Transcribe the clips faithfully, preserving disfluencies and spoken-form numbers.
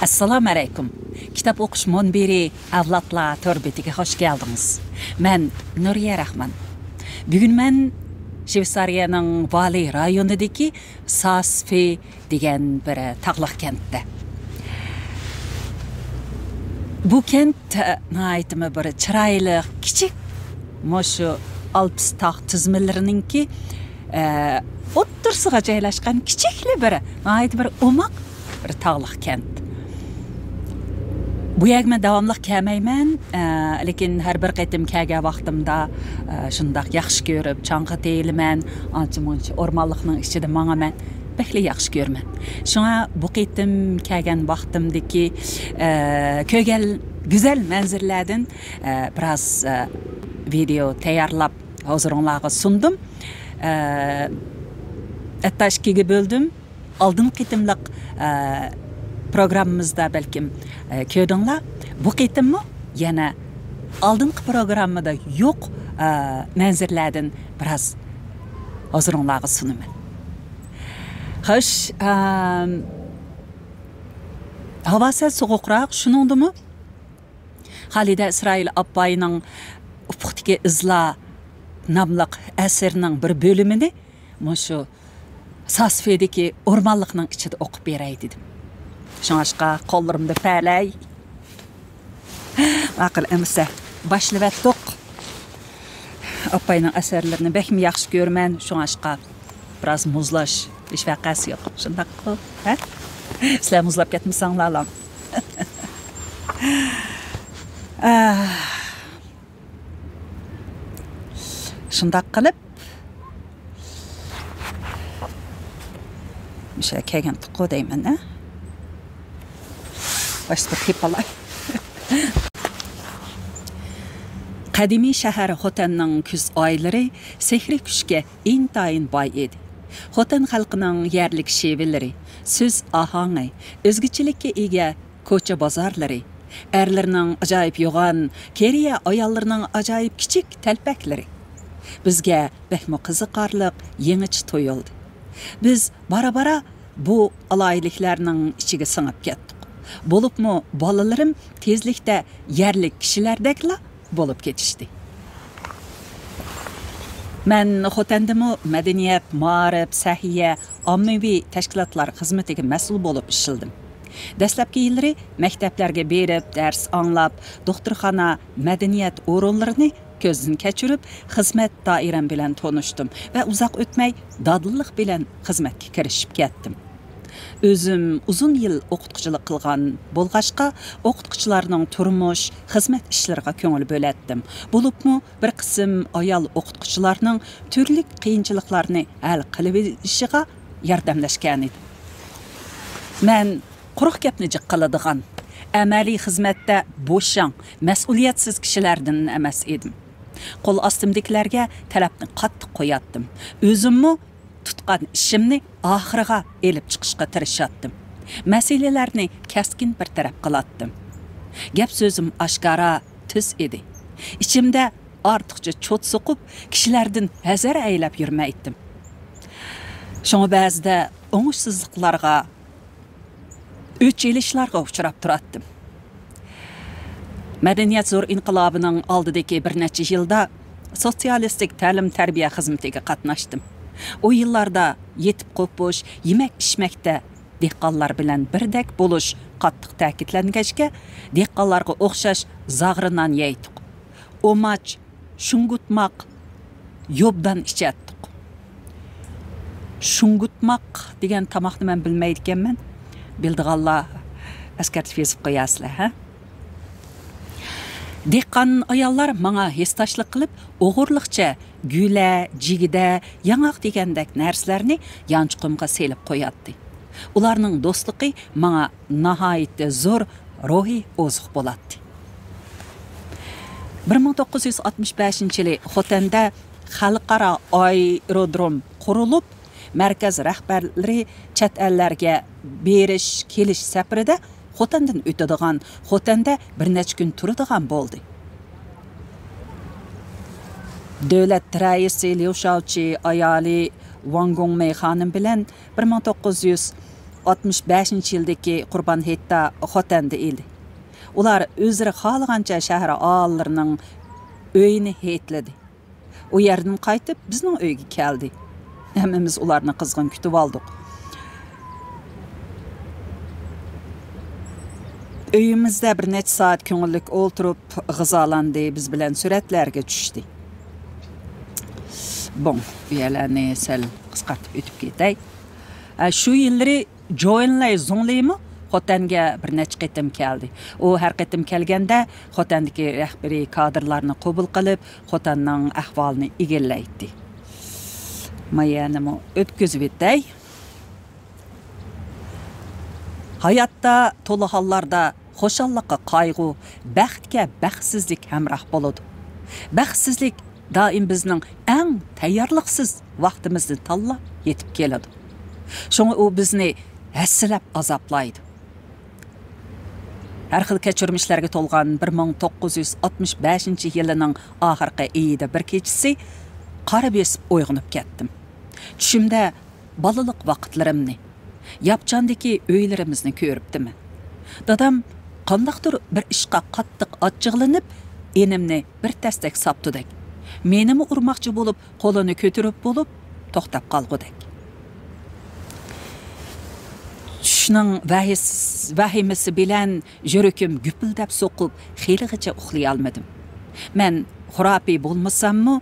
ئەسسالامۇ ئەلەيكۇم. كىتاب ئوقۇش مۇنبىرى ئەۋلادلار تور بېتىگە خوش كەلدىڭىز. مەن نۇرىيە راخمان. بۈگۈن مەن شۋېتسارىيەنىڭ ۋالى رايونىدىكى ساسفې دېگەن بىر تاغلىق كەنتتە. بۇ كەنت، ئە، ناھايىتىمۇ بىر چىرايلىق، كىچىك، مۇشۇ ئالپىس تاغ تىزمىلىرىنىڭكى، ئە، ئوتتۇرىسىغا جايلاشقان كىچىكلا بىر، ناھايىتى بىر ئوماق بىر تاغلىق كەنت. بۇ يەرگە مەن داۋاملىق كەلمەيمەن، ئە، لېكىن ھەر بىر قېتىم كەلگەن ۋاقتىمدا، ئە، شۇنداق ياخشى كۆرۈپ، چاڭغا تېيىلىمەن، ئانچە-مۇنچە ئورمانلىقنىڭ ئىچىدە ماڭىمەن. بەكلا ياخشى كۆرىمەن. شۇڭا بۇ قېتىم كەلگەن ۋاقتىمدىكى، ئە، كۆرگەن گۈزەل مەنزىرىلەردىن، ئە، بىراز، ئە، ۋىدېئو تەييارلاپ ھۇزۇرۇڭلارغا سۇندۇم. ئە، ھەتتا ئىككىگە بۆلدۈم. ئالدىنقى قېتىملىق، ئە، پروگراممىمىزدا بەلكىم، ئە، كۆردۈڭلار. بۇ قېتىممۇ يەنە ئالدىنقى پروگراممىدا يوق، ئە، مەنزىرىلەردىن بىراز ھۇزۇرۇڭلارغا سۇنىمەن. خوش، ئەم، ھاۋا سەل سوغۇقراق، شۇنىڭدىمۇ خالىدە ئىسرائىل ئاپاينىڭ ئۇپۇقتىكى ئىزلار ناملىق ئەسىرىنىڭ بىر بۆلۈمىنى مۇشۇ ساسفېدىكى ئورمانلىقنىڭ ئىچىدە ئوقۇپ بېرەي دېدىم. شۇڭاشقا قوللىرىمدا پەلەي. ماقۇل، ئەمىسە باشلىۋەتتۇق. ئاپاينىڭ ئەسەرلىرىنى بەكمۇ ياخشى كۆرىمەن، شۇڭاشقا بىراز مۇزلاش ھېچ ۋەقەسى يوق. شۇنداققۇ؟ ھە؟ سىلەر مۇزلاپ كەتمىسەڭلارلا. ئاھ. شۇنداق قىلىپ، مۇشۇ يەرگە كەلگەنتۇققۇ دەيمەن، ھە؟ باشتا بىر تېپىپ ئالاي. قەدىمىي شەھەر خوتەننىڭ كۈز ئايلىرى سېھرىي كۈچكە ئىنتايىن باي ئىدى. خوتەن خەلقىنىڭ يەرلىك شېۋىلىرى، سۆز ئاھاڭى، ئۆزگىچىلىككە ئىگە كوچا بازارلىرى، ئەرلىرىنىڭ ئاجايىپ يوغان، كېرىيە ئاياللىرىنىڭ ئاجايىپ كىچىك تەلپەكلىرى بىزگە بەكمۇ قىزىقارلىق، يېڭىچە تۇيۇلدى. بىز بارا-بارا بۇ ئالاھىدىلىكلەرنىڭ ئىچىگە سىڭىپ كەتتۇق. بولۇپمۇ بالىلىرىم تېزلىكتە يەرلىك كىشىلەردەكلا بولۇپ كېتىشتى. مەن خوتەندىمۇ مەدەنىيەت، مائارىپ، سەھىيە، ئاممىۋى تەشكىلاتلار خىزمىتىگە مەسئۇل بولۇپ ئىشلىدىم. دەسلەپكى يىللىرى مەكتەپلەرگە بېرىپ، دەرس ئاڭلاپ، دوختۇرخانا، مەدەنىيەت ئورۇنلىرىنى كۆزدىن كەچۈرۈپ، خىزمەت دائىرەم بىلەن تونۇشتۇم ۋە ئۇزاق ئۆتمەي دادىللىق بىلەن خىزمەتكە كىرىشىپ كەتتىم. ئۆزۈم ئۇزۇن يىل ئوقۇتقۇچىلىق قىلغان بولغاچقا، ئوقۇتقۇچىلارنىڭ تۇرمۇش، خىزمەت ئىشلىرىغا كۆڭۈل بۆلەتتىم. بولۇپمۇ بىر قىسىم ئايال ئوقۇتقۇچىلارنىڭ تۈرلۈك قىيىنچىلىقلارنى ھەل قىلىۋېلىشىغا ياردەملەشكەنىدىم. مەن قۇرۇق گەپنى جىق قىلىدىغان، ئەمەلىي خىزمەتتە بوشاڭ، مەسئۇلىيەتسىز كىشىلەردىن ئەمەس ئىدىم. قول ئاستىمدىكىلەرگە تەلەپنى قاتتىق قوياتتىم. ئۆزۈممۇ تۇتقان ئىشىمنى ئاخىرىغا ئېلىپ چىقىشقا تىرىشاتتىم. مەسىلىلەرنى كەسكىن بىر تەرەپ قىلاتتىم. گەپ سۆزۈم ئاشكارا، تۈز ئىدى. ئىچىمدە ئارتۇقچە چوت سوقۇپ، كىشىلەردىن ھەزەر ئەيلەپ يۈرمەيتتىم. شۇڭا بەزىدە ئوڭۇشسىزلىقلارغا، ئۆچ ئېلىشلارغا ئۇچراپ تۇراتتىم. مەدەنىيەت زور ئىنقىلابىنىڭ ئالدىدىكى بىر نەچچە يىلدا سوتسىيالىستىك تەلىم-تەربىيە خىزمىتىگە قاتناشتىم. ئۇ يىللاردا يېتىپ قوپۇش، يېمەك-ئىچمەكتە دېھقانلار بىلەن بىردەك بولۇش قاتتىق تەكىتلەنگەچكە، دېھقانلارغا ئوخشاش زاغرا نان يەيتتۇق. ئۇماچ، شۇڭگۇتماق، يوبدان ئىچەتتۇق. شۇڭگۇتماق دېگەن تاماقنى مەن بىلمەيدىكەنمەن. بىلىدىغانلار ئەسكەرتىپ يېزىپ قويارسىلەر، ھە؟ دېھقان ئاياللار ماڭا ھېسداشلىق قىلىپ، ئوغرىلىقچە گۈلە، جىگدە، ياڭاق دېگەندەك نەرسىلەرنى يانچۇقۇمغا سېلىپ قوياتتى. ئۇلارنىڭ دوستلۇقى ماڭا ناھايىتى زور روھىي ئوزۇق بولاتتى. بىر مىڭ توققۇز يۈز ئاتمىش بەشىنچى يىلى خوتەندە خەلقئارا ئايرودروم قۇرۇلۇپ، مەركەز رەھبەرلىرى چەت ئەللەرگە بېرىش، كېلىش سەپىرىدە خوتەندىن ئۆتىدىغان، خوتەندە بىر نەچچە كۈن تۇرىدىغان بولدى. دۆلەت رەئىسى ليۇ شاۋچى ئايالى ۋاڭ گوڭمېي خانىم بىلەن بىر مىڭ توققۇز يۈز ئاتمىش بەشىنچى يىلدىكى قۇربان ھېيتتا خوتەندە ئىدى. ئۇلار ئۆزلىرى خالىغانچە شەھەر ئاھالىلىرىنىڭ ئۆيىنى ھېيتلىدى. ئۇ يەردىن قايتىپ، بىزنىڭ ئۆيگە كەلدى. ھەممىمىز ئۇلارنى قىزغىن كۈتۈۋالدۇق. ئۆيىمىزدە بىر نەچچە سائەت كۆڭۈللۈك ئولتۇرۇپ غىزالاندى، بىز بىلەن سۈرەتلەرگە چۈشتى. بوڭ، بۇ يەرلەرنى سەل قىسقارتىپ ئۆتۈپ كېتەي. ئە، شۇ يىللىرى جوئېنلەي زۇڭلىمۇ خوتەنگە بىر نەچچە قېتىم كەلدى. ئۇ ھەر قېتىم كەلگەندە خوتەندىكى رەھبىرىي كادىرلارنى قوبۇل قىلىپ، خوتەننىڭ ئەھۋالىنى ئىگىلەيتتى. ما يەنىمۇ ئۆتكۈزۈۋېتەي. ھاياتتا تولا ھاللاردا خۇشاللىققا قايغۇ، بەختكە بەختسىزلىك ھەمراھ بولىدۇ. بەختسىزلىك دائىم بىزنىڭ ئەڭ تەييارلىقسىز ۋاقتىمىزنى تاللاپ يېتىپ كېلىدۇ. شۇڭا ئۇ بىزنى ھەسسىلەپ ئازابلايدۇ. ھەر خىل كەچۈرمىشلەرگە تولغان بىر مىڭ توققۇز يۈز ئاتمىش بەشىنچى يىلىنىڭ ئاخىرقى ئېيىدا بىر كېچىسى قارا بېسىپ ئويغىنىپ كەتتىم. چۈشۈمدە بالىلىق ۋاقىتلىرىمنى، ياپچاندىكى ئۆيلىرىمىزنى كۆرۈپتىمەن. دادام قانداقتۇر بىر ئىشقا قاتتىق ئاچچىقلىنىپ، ئىنىمنى بىر تەستەك ساپتۇدەك. مېنىمۇ ئۇرماقچى بولۇپ، قولىنى كۆتۈرۈپ بولۇپ، توختاپ قالغۇدەك. چۈشنىڭ ۋەھىس-، ۋەھىمىسى بىلەن يۈرىكىم گۈپۈلدەپ سوقۇپ، خېلىغىچە ئۇخلىيالمىدىم. مەن خۇراپىي بولمىساممۇ،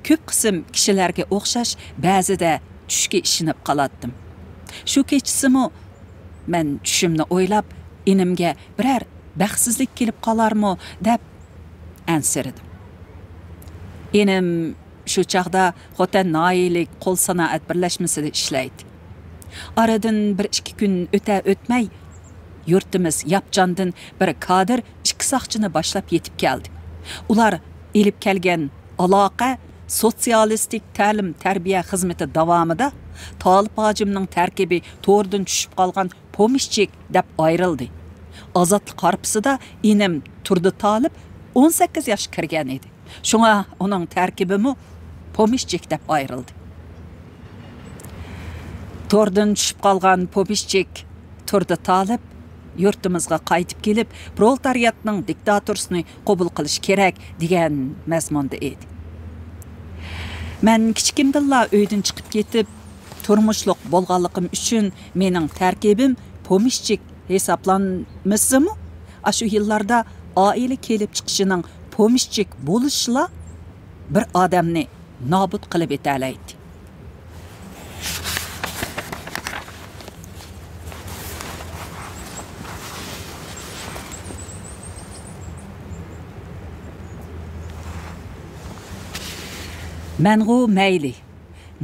كۆپ قىسىم كىشىلەرگە ئوخشاش بەزىدە چۈشكە ئىشىنىپ قالاتتىم. شۇ كېچىسىمۇ مەن چۈشۈمنى ئويلاپ، ئىنىمگە بىرەر بەختسىزلىك كېلىپ قالارمۇ دەپ ئەنسىرىدىم. ئىنىم شۇ چاغدا خوتەن ناھىيەلىك قول سانائەت بىرلەشمىسىدە ئىشلەيتتى. ئارىدىن بىر ئىككى كۈن ئۆتە ئۆتمەي، يۇرتىمىز ياپچاندىن بىر كادىر ئىككى ساقچىنى باشلاپ يېتىپ كەلدى. ئۇلار ئېلىپ كەلگەن ئالاقە سوتسىيالىستىك تەلىم-تەربىيە خىزمىتى داۋامىدا تالىپ ھاجىمنىڭ تەركىبى توردىن چۈشۈپ قالغان پومېشچىك دەپ ئايرىلدى. ئازادلىق ھارپىسىدا ئىنىم تۇردى تالىپ ئون سەككىز ياشقا كىرگەن ئىدى. شۇڭا ئۇنىڭ تەركىبىمۇ پومېشچىك دەپ ئايرىلدى. توردىن چۈشۈپ قالغان پومېشچىك تۇردى تالىپ يۇرتىمىزغا قايتىپ كېلىپ، پرولېتارىياتنىڭ دىكتاتورىسىنى قوبۇل قىلىش كېرەك دېگەن مەزمۇندا ئىدى. مەن كىچىكىمدىنلا ئۆيدىن چىقىپ كېتىپ، تۇرمۇشلۇق بولغانلىقىم ئۈچۈن مېنىڭ تەركىبىم پومېشچىك ھېسابلانمىسىمۇ، ئاشۇ يىللاردا ئائىلە كېلىپ چىقىشىنىڭ پومېشچىك بولۇشىلا بىر ئادەمنى نابۇت قىلىپ ئېتەلەيتتى. مەنغۇ مەيلى،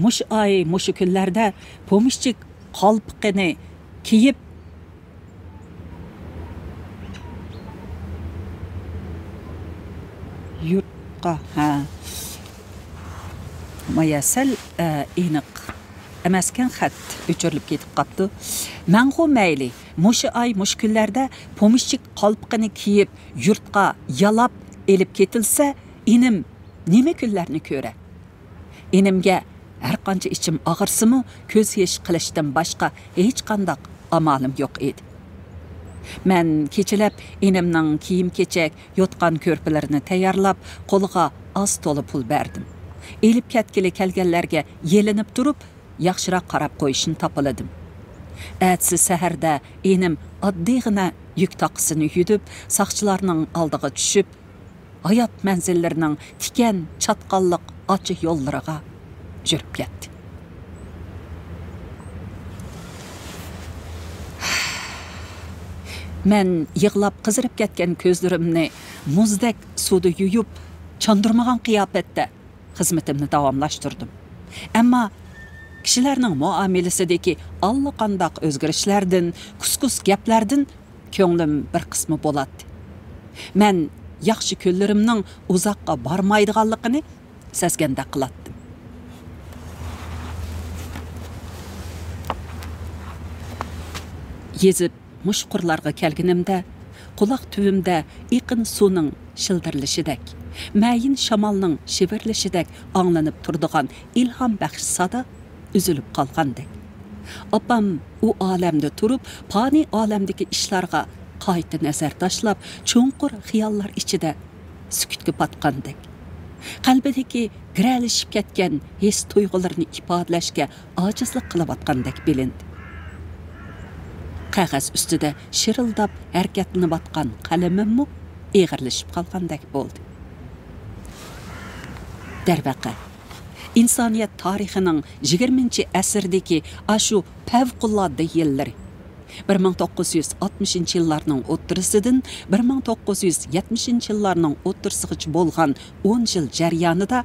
مۇشۇ ئاي، مۇشۇ كۈنلەردە پومېشچىك قالپىقىنى كىيىپ، يۇرتقا، ھە. مايا سەل، ئە، ئېنىق ئەمەسكەن، خەت ئۆچۈرۈلۈپ كېتىپ قاپتۇ. مەنغۇ مەيلى، مۇشۇ ئاي، مۇشۇ كۈنلەردە پومېشچىك قالپىقىنى كىيىپ، يۇرتقا يالاپ ئېلىپ كېتىلسە، ئىنىم نېمە كۈنلەرنى كۆرە؟ ئىنىمگە ھەرقانچە ئىچىم ئاغرىسىمۇ، كۆز يېشى قىلىشتىن باشقا ھېچقانداق ئامالىم يوق ئىدى. مەن كېچىلەپ ئىنىمنىڭ كىيىم-كېچەك، يوتقان-كۆرپىلىرىنى تەييارلاپ، قولىغا ئاز تولا پۇل بەردىم. ئېلىپ كەتكىلى كەلگەنلەرگە يېلىنىپ تۇرۇپ، ياخشىراق قاراپ قويۇشنى تاپىلىدىم. ئەتىسى سەھەردە ئىنىم ئاددىيغىنە يۈك تاقىسىنى يۈدۈپ، ساقچىلارنىڭ ئالدىغا چۈشۈپ، ھايات مەنزىللىرىنىڭ تىكەن، چاتقاللىق ئاچا يوللىرىغا يۈرۈپ كەتتى. مەن يىغلاپ قىزىرىپ كەتكەن كۆزلىرىمنى مۇزدەك سۇدا يۇيۇپ، چاندۇرمىغان قىياپەتتە خىزمىتىمنى داۋاملاشتۇردۇم. ئەمما كىشىلەرنىڭ مۇئامىلىسىدىكى ئاللىقانداق ئۆزگىرىشلەردىن، كۇس-كۇس گەپلەردىن كۆڭلۈم بىر قىسمى بولاتتى. مەن ياخشى كۈنلىرىمنىڭ ئۇزاققا بارمايدىغانلىقىنى سەزگەندەك قىلاتتىم. يېزىپ مۇشۇ قىرلارغا كەلگىنىمدە، قۇلاق تۈۋىمدە ئېقىن سۇنىڭ شىلدىرلىشىدەك، مەيىن شامالنىڭ شىۋىرلىشىدەك ئاڭلىنىپ تۇرىدىغان ئىلھام بەخش سادا ئۈزۈلۈپ قالغاندەك. ئاپام ئۇ ئالەمدە تۇرۇپ، پانىي ئالەمدىكى ئىشلارغا قايتا نەزەر تاشلاپ، چوڭقۇر خىياللار ئىچىدە سۈكۈتكە پاتقاندەك، قەلبىدىكى گىرەلىشىپ كەتكەن ھېس-تۇيغۇلىرىنى ئىپادىلەشكە ئاجىزلىق قىلىۋاتقاندەك بىلىندى. قەغەز ئۈستىدە شىرىلداپ ھەرىكەتلىنىۋاتقان قەلىمىممۇ ئېغىرلىشىپ قالغاندەك بولدى. دەرۋەقە، ئىنسانىيەت تارىخىنىڭ يىگىرمىنچى ئەسىردىكى ئاشۇ پەۋقۇلئاددە يىللىرى، بىر مىڭ توققۇز يۈز ئاتمىشىنچى يىللارنىڭ ئوتتۇرىسىدىن بىر مىڭ توققۇز يۈز يەتمىشىنچى يىللارنىڭ ئوتتۇرىسىغىچە بولغان ئون يىل جەريانىدا،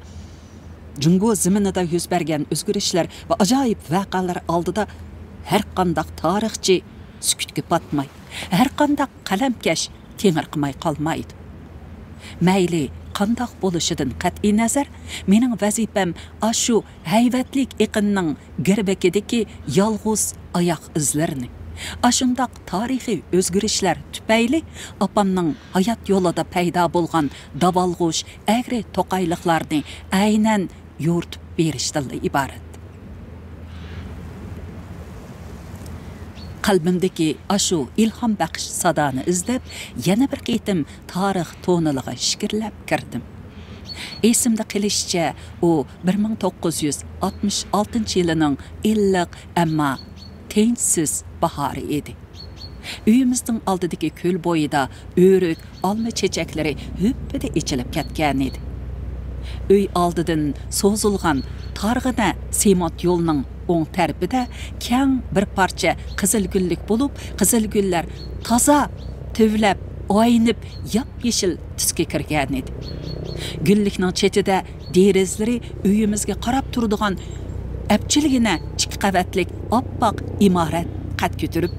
جۇڭگو زېمىنىدا يۈز بەرگەن ئۆزگىرىشلەر ۋە ئاجايىپ ۋەقەلەر ئالدىدا ھەرقانداق تارىخچى سۈكۈتكە پاتماي، ھەرقانداق قەلەمكەش تېڭىرقىماي قالمايدۇ. مەيلى قانداق بولۇشىدىن قەتئىينەزەر، مېنىڭ ۋەزىپەم ئاشۇ ھەيۋەتلىك ئېقىننىڭ گىرۋىكىدىكى يالغۇز ئاياق ئىزلىرىنى، ئاشۇنداق تارىخىي ئۆزگىرىشلەر تۈپەيلى ئاپامنىڭ ھايات يولىدا پەيدا بولغان داۋالغۇش، ئەگرى توقايلىقلارنى ئەينەن يورۇتۇپ بېرىشتىنلا ئىبارەت. قەلبىمدىكى ئاشۇ ئىلھام بەخش سادانى ئىزدەپ، يەنە بىر قېتىم تارىخ تونېلىغا ئىچكىرىلەپ كىردىم. ئېسىمدە قېلىشىچە، ئۇ بىر مىڭ توققۇز يۈز ئاتمىش ئالتىنچى يىلىنىڭ ئىللىق، ئەمما تىنچسىز باھارى ئىدى. ئۆيىمىزنىڭ ئالدىدىكى كۆل بويىدا ئۆرۈك، ئالما چېچەكلىرى ھۈپپىدە ئېچىلىپ كەتكەنىدى. ئۆي ئالدىدىن سوزۇلغان تارغىنە سېمونت يولنىڭ ئوڭ تەرىپىدە كەڭ بىر پارچە قىزىل گۈللۈك بولۇپ، قىزىل گۈللەر تازا تۆۋلەپ، ئاينىپ، ياپيېشىل تۈسكە كىرگەنىدى. گۈللۈكنىڭ چېتىدە دېرىزىلىرى ئۆيىمىزگە قاراپ تۇرىدىغان ئەپچىلگىنە ئىككى قەۋەتلىك ئاپئاق ئىمارەت قەد كۆتۈرۈپ،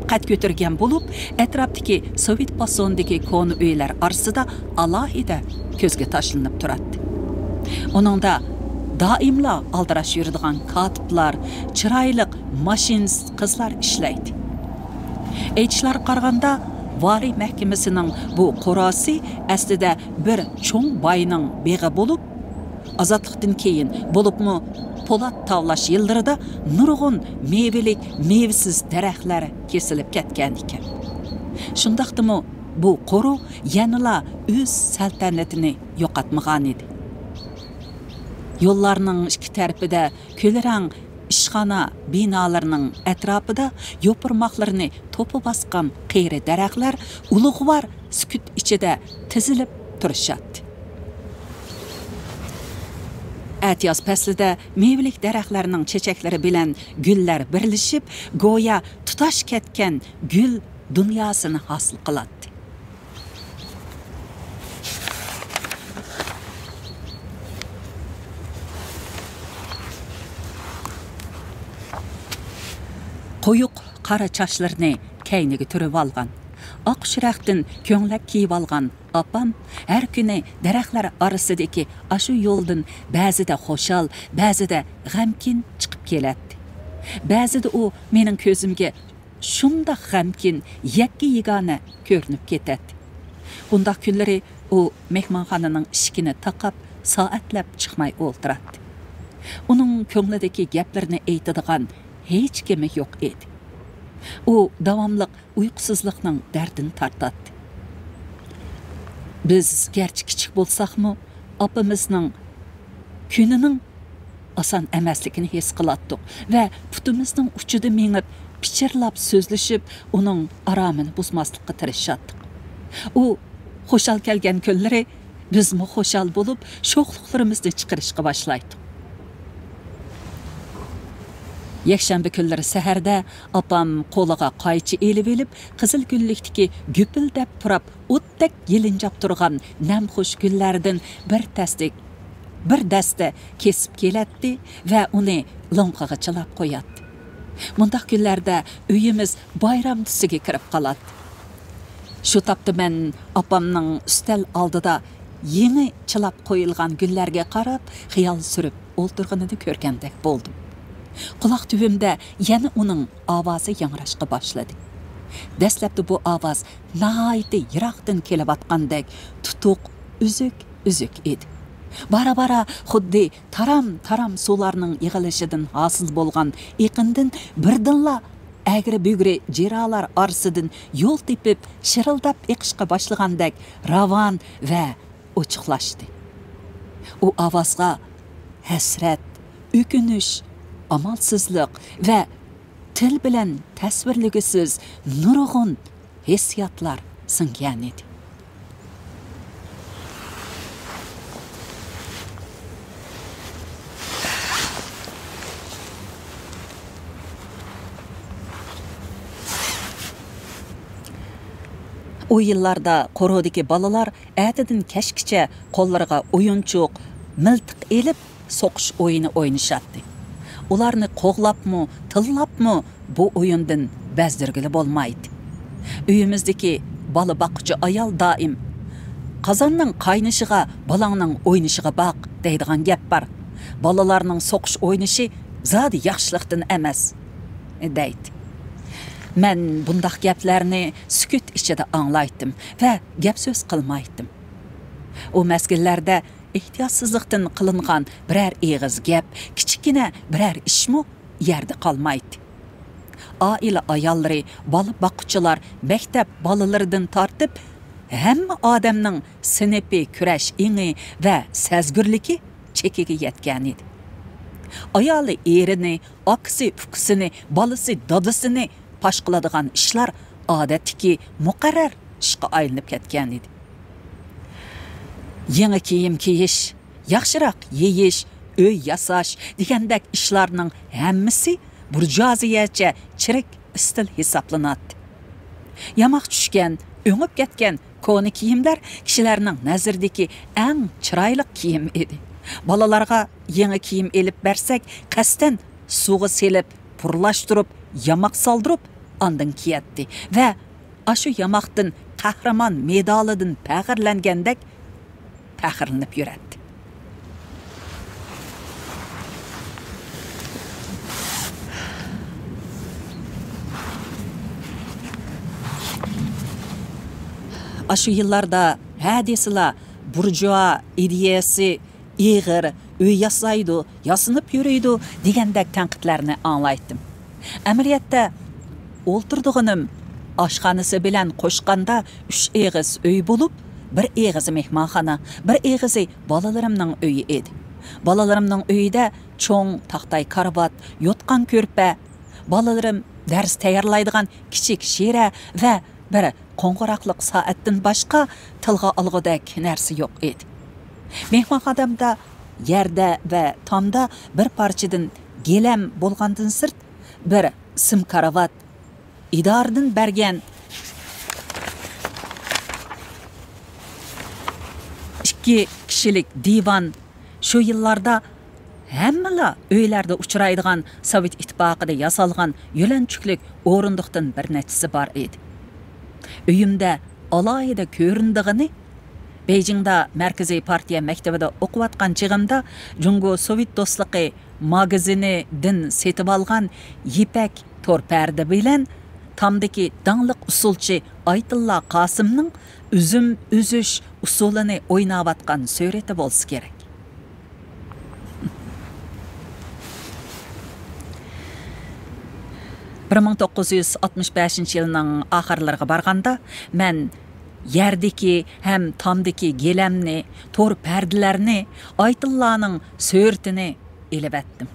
قەد كۆتۈرگەن بولۇپ، ئەتراپتىكى سوۋېت پاسوندىكى كونا ئۆيلەر ئارىسىدا ئالاھىدە كۆزگە تاشلىنىپ تۇراتتى. ئۇنىڭدا دائىملا ئالدىراش يۈرىدىغان كاتىپلار، چىرايلىق ماشىنىست قىزلار ئىشلەيتتى. ئېيتىشلارغا قارىغاندا، ۋالىي مەھكىمىسىنىڭ بۇ قوراسى ئەسلىدە بىر چوڭ باينىڭ بېغى بولۇپ، ئازادلىقتىن كېيىن، بولۇپمۇ پولات تاۋلاش يىللىرىدا نۇرغۇن مېۋىلىك، مېۋىسىز دەرەخلەر كېسىلىپ كەتكەن ئىكەن. شۇنداقتىمۇ بۇ قورۇ يەنىلا ئۆز سەلتەنىتىنى يوقاتمىغان ئىدى. يوللارنىڭ ئىككى تەرىپىدە كۈلرەڭ ئىشخانا بىنالىرىنىڭ ئەتراپىدا يوپۇرماقلىرىنى توپا باسقان قېرى دەرەخلەر ئۇلۇغۋار سۈكۈت ئىچىدە تىزىلىپ تۇرۇشاتتى. ئەتىياز پەسلىدە مېۋىلىك دەرەخلەرنىڭ چېچەكلىرى بىلەن گۈللەر بىرلىشىپ، گويا تۇتاش كەتكەن گۈل دۇنياسىنى ھاسىل قىلاتتى. قويۇق قارا چاچلىرىنى كەينىگە تۈرۈۋالغان، ئاق شىرەختىن كۆڭلەك كىيىۋالغان ئاپام ھەر كۈنى دەرەخلەر ئارىسىدىكى ئاشۇ يولدىن بەزىدە خۇشال، بەزىدە غەمكىن چىقىپ كېلەتتى. بەزىدە ئۇ مېنىڭ كۆزۈمگە شۇنداق غەمكىن، يەككە-يېگانە كۆرۈنۈپ كېتەتتى. بۇنداق كۈنلىرى ئۇ مېھمانخانىنىڭ ئىشىكىنى تاقاپ سائەتلەپ چىقماي ئولتۇراتتى. ئۇنىڭ كۆڭلىدىكى گەپلىرىنى ئېيتىدىغان ھېچكىمى يوق ئىدى. ئۇ داۋاملىق ئۇيقۇسىزلىقنىڭ دەردىنى تارتاتتى. بىز گەرچە كىچىك بولساقمۇ، ئاپىمىزنىڭ كۈنىنىڭ ئاسان ئەمەسلىكىنى ھېس قىلاتتۇق ۋە پۇتىمىزنىڭ ئۇچىدا مېڭىپ، پىچىرلاپ سۆزلىشىپ، ئۇنىڭ ئارامىنى بۇزماسلىققا تىرىشاتتۇق. ئۇ خۇشال كەلگەن كۈنلىرى بىزمۇ خۇشال بولۇپ، شوخلۇقلىرىمىزنى چىقىرىشقا باشلايتتۇق. يەكشەنبە كۈنلىرى سەھەردە ئاپام قولىغا قايچا ئېلىۋېلىپ، قىزىل گۈللۈكتىكى گۈپۈلدەپ پۇراپ، ئوتتەك يېلىنجاپ تۇرغان نەمخۇش گۈللەردىن بىر تەستە، بىر دەستە كېسىپ كېلەتتى ۋە ئۇنى لوڭقىغا چىلاپ قوياتتى. مۇنداق كۈنلەردە ئۆيىمىز بايرام تۈسىگە كىرىپ قالاتتى. شۇ تاپتا مەن ئاپامنىڭ ئۈستەل ئالدىدا يېڭى چىلاپ قويۇلغان گۈللەرگە قاراپ خىيال سۈرۈپ ئولتۇرغىنىنى كۆرگەندەك بولدۇم. قۇلاق تۈۋىمدە يەنە ئۇنىڭ ئاۋازى ياڭراشقا باشلىدى. دەسلەپتە بۇ ئاۋاز ناھايىتى يىراقتىن كېلىۋاتقاندەك تۇتۇق، ئۈزۈك-ئۈزۈك ئىدى. بارا-بارا خۇددى تارام-تارام سۇلارنىڭ يىغىلىشىدىن ھاسىل بولغان ئېقىندىن بىردىنلا ئەگرى-بۈگرى جىرالار ئارىسىدىن يول تېپىپ شىرىلداپ ئېقىشقا باشلىغاندەك راۋان ۋە ئوچۇقلاشتى. ئۇ ئاۋازغا ھەسرەت، ئۆكۈنۈش، ئامالسىزلىق ۋە تىل بىلەن تەسۋىرلىگۈسىز نۇرغۇن ھېسسىياتلار سىڭگەنىدى. ئۇ يىللاردا قورۇدىكى بالىلار ئەتىدىن كەچكىچە قوللىرىغا ئويۇنچۇق، مىلتىق ئېلىپ، سوقۇش ئويۇنى ئوينىشاتتى. ئۇلارنى قوغلاپمۇ، تىللاپمۇ بۇ ئويۇندىن بەزدۈرگىلى بولمايتتى. ئۆيىمىزدىكى بالا باققۇچى ئايال دائىم، «قازاننىڭ قاينىشىغا، بالاڭنىڭ ئوينىشىغا باق» دەيدىغان گەپ بار. «بالىلارنىڭ سوقۇش ئوينىشى زادى ياخشىلىقتىن ئەمەس» دەيتتى. مەن بۇنداق گەپلەرنى سۈكۈت ئىچىدە ئاڭلايتتىم ۋە گەپ سۆز قىلمايتتىم. ئۇ مەزگىللەردە ئېھتىياتسىزلىقتىن قىلىنغان بىرەر ئېغىز گەپ، كىچىككىنە بىرەر ئىشمۇ يەردە قالمايتتى. ئائىلە ئاياللىرى، بالا باققۇچىلار، مەكتەپ بالىلىرىدىن تارتىپ، ھەممە ئادەمنىڭ سىنىپىي كۈرەش ئېڭى ۋە سەزگۈرلۈكى چېكىگە يەتكەنىدى. ئايالى ئېرىنى، ئاكىسى ئۇكىسىنى، بالىسى دادىسىنى پاش قىلىدىغان ئىشلار ئادەتتىكى مۇقەررەر ئىشقا ئايلىنىپ كەتكەنىدى. يېڭى كىيىم كىيىش، ياخشىراق يېيىش، ئۆي ياساش دېگەندەك ئىشلارنىڭ ھەممىسى بۇرجۇئازىيەچە چىرىك ئىستىل ھېسابلىناتتى. ياماق چۈشكەن، ئۆڭۈپ كەتكەن كونا كىيىملەر كىشىلەرنىڭ نەزىرىدىكى ئەڭ چىرايلىق كىيىم ئىدى. بالىلارغا يېڭى كىيىم ئېلىپ بەرسەك، قەستەن سۇغا سېلىپ، پۇرلاشتۇرۇپ، ياماق سالدۇرۇپ، ئاندىن كىيەتتى ۋە ئاشۇ ياماقتىن قەھرىمان مېدالىدىن پەخىرلەنگەندەك پەخىرلىنىپ يۈرەتتى. ئاشۇ يىللاردا ھە دېسىلا بۇرجۇئا ئىدىيەسى ئېغىر، ئۆي ياسايدۇ، ياسىنىپ يۈرىدۇ دېگەندەك تەنقىدلەرنى ئاڭلايتتىم. ئەمەلىيەتتە، ئولتۇرىدىغىنىم ئاشخانىسى بىلەن قوشقاندا ئۈچ ئېغىز ئۆي بولۇپ، بىر ئېغىزى مېھمانخانا، بىر ئېغىزى بالىلىرىمنىڭ ئۆيى ئىدى. بالىلىرىمنىڭ ئۆيىدە چوڭ تاختاي كارىۋات، يوتقان كۆرپە، بالىلىرىم دەرس تەييارلايدىغان كىچىك شىرە ۋە بىر قوڭغۇراقلىق سائەتتىن باشقا تىلغا ئالغۇدەك نەرسە يوق ئىدى. مېھمانخانامدا يەردە ۋە تامدا بىر پارچىدىن گىلەم بولغاندىن سىرت، بىر سىم كارىۋات، ئىدارىدىن بەرگەن ئىككى كىشىلىك دىۋان، شۇ يىللاردا ھەممىلا ئۆيلەردە ئۇچرايدىغان سوۋېت ئىتتىپاقىدا ياسالغان يۆلەنچۈكلۈك ئورۇندۇقتىن بىر نەچچىسى بار ئىدى. ئۆيۈمدە ئالاھىدە كۆرۈنىدىغىنى، بېيجىڭدا مەركىزىي پارتىيە مەكتىۋىدە ئوقۇۋاتقان چېغىمدا جۇڭگو سوۋېت دوستلۇقى ماگىزىنىدىن سېتىۋالغان يىپەك تور پەردە بىلەن تامدىكى داڭلىق ئۇسسۇلچى ئايتىللا قاسىمنىڭ ئۈزۈم ئۈزۈش ئۇسسۇلىنى ئويناۋاتقان سۈرىتى بولسا كېرەك. بىر مىڭ توققۇز يۈز ئاتمىش بەشىنچى يىلنىڭ ئاخىرلىرىغا بارغاندا، مەن يەردىكى ھەم تامدىكى گىلەمنى، تور پەردىلەرنى، ئايتىللانىڭ سۈرىتىنى ئېلىۋەتتىم.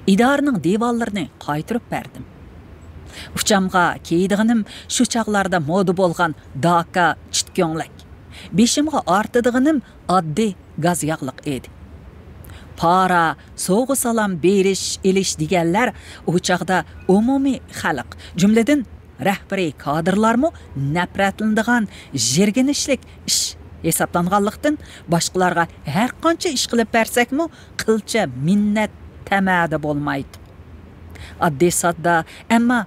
ئىدارىنىڭ دىۋانلىرىنى قايتۇرۇپ بەردىم. ئۇچامغا كىيىدىغىنىم شۇ چاغلاردا مودا بولغان داكا چىت كۆڭلەك. بېشىمغا ئارتىدىغىنىم ئاددىي گاز ياغلىق ئىدى. پارا، سوۋغا-سالام بېرىش، ئېلىش دېگەنلەر ئۇ چاغدا ئومۇمىي خەلق، جۈملىدىن رەھبىرىي كادىرلارمۇ نەپرەتلىنىدىغان يىرگىنچلىك ئىش ھېسابلانغانلىقتىن، باشقىلارغا ھەرقانچە ئىش قىلىپ بەرسەكمۇ، قىلچە مىننەت تەمەدە بولمايتتۇق. ئاددىي-ساددا، ئەمما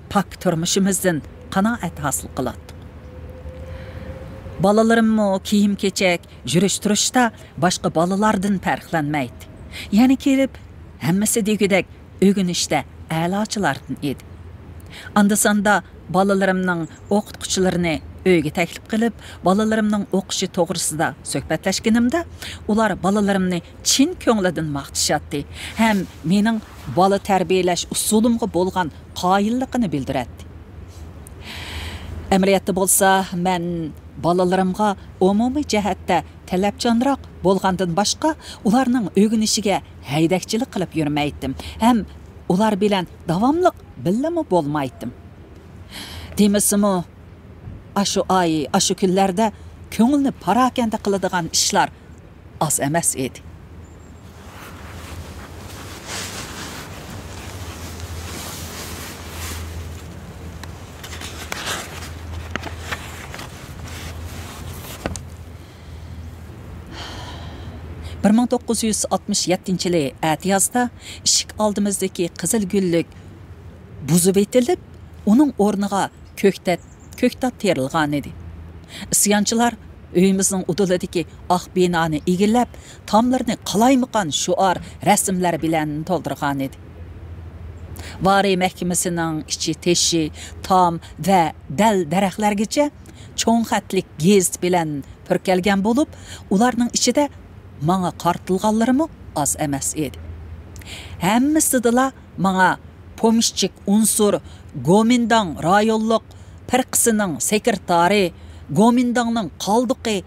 پاك تۇرمۇشىمىزدىن قانائەت ھاسىل قىلاتتۇق. بالىلىرىممۇ كىيىم-كېچەك، يۈرۈش-تۇرۇشتا باشقا بالىلاردىن پەرقلەنمەيتتى. يەنە كېلىپ، ھەممىسى دېگۈدەك ئۆگىنىشتە ئەلاچىلاردىن ئىدى. ئاندا-ساندا بالىلىرىمنىڭ ئوقۇتقۇچىلىرىنى ئۆيگە تەكلىپ قىلىپ، بالىلىرىمنىڭ ئوقۇشى توغرىسىدا سۆھبەتلەشكىنىمدە، ئۇلار بالىلىرىمنى چىن كۆڭلىدىن ماختىشاتتى ھەم مېنىڭ بالا تەربىيەلەش ئۇسۇلۇمغا بولغان قايىللىقىنى بىلدۈرەتتى. ئەمەلىيەتتە بولسا، مەن بالىلىرىمغا ئومۇمىي جەھەتتە تەلەپچانراق بولغاندىن باشقا، ئۇلارنىڭ ئۆگىنىشىگە ھەيدەكچىلىك قىلىپ يۈرمەيتتىم ھەم ئۇلار بىلەن داۋاملىق بىللىمۇ بولمايتتىم. دېمىسىمۇ، ئاشۇ ئاي، ئاشۇ كۈنلەردە كۆڭۈلنى پاراكەندە قىلىدىغان ئىشلار ئاز ئەمەس ئىدى. بىر مىڭ توققۇز يۈز ئاتمىش يەتتىنچى يىلى ئەتىيازدا ئىشىك ئالدىمىزدىكى قىزىل گۈللۈك بۇزۇۋېتىلىپ، ئۇنىڭ ئورنىغا كۆكتات، كۆكتات تېرىلغانىدى. ئىسيانچىلار ئۆيىمىزنىڭ ئۇدۇلىدىكى ئاق بىنانى ئىگىلەپ، تاملىرىنى قالايمىقان شوئار رەسىملەر بىلەن تولدۇرغانىدى. ۋارىي مەھكىمىسىنىڭ ئىچى تېشى، تام ۋە دەل دەرەخلەرگىچە چوڭ خەتلىك گېزىت بىلەن پۈركەلگەن بولۇپ، ئۇلارنىڭ ئىچىدە ماڭا قارىتىلغانلىرىمۇ ئاز ئەمەس ئىدى. ھەممىسىدىلا ماڭا پومېشچىك ئۇنسۇر، گومىنداڭ رايونلۇق پىرقىسىنىڭ سېكرېتارى، گومىنداڭنىڭ قالدۇقى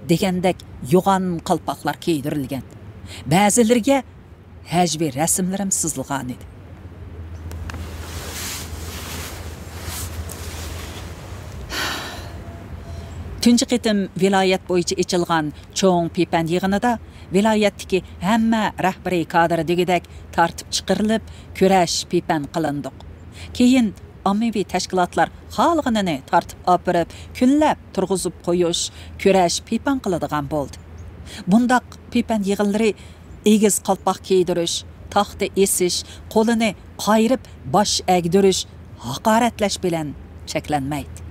دېگەندەك يوغان قالپاقلار كىيدۈرۈلگەن. بەزىلىرىگە ھەجۋىي رەسىملىرىم سىزىلغانىدى. تۇنجى قېتىم ۋىلايەت بويىچە ئېچىلغان چوڭ پىپەن يىغىنىدا ۋىلايەتتىكى ھەممە رەھبىرىي كادىر دېگۈدەك تارتىپ چىقىرىلىپ، كۈرەش پىپەن قىلىندۇق. كېيىن ئاممىۋى تەشكىلاتلار خالىغىنىنى تارتىپ ئاپىرىپ، كۈنلەپ تۇرغۇزۇپ قويۇش، كۈرەش پىپەن قىلىدىغان بولدى. بۇنداق پىپەن يىغىنلىرى ئېگىز قالپاق كىيدۈرۈش، تاختا ئېسىش، قولىنى قايرىپ باش ئەگدۈرۈش، ھاقارەتلەش بىلەن چەكلەنمەيدۇ.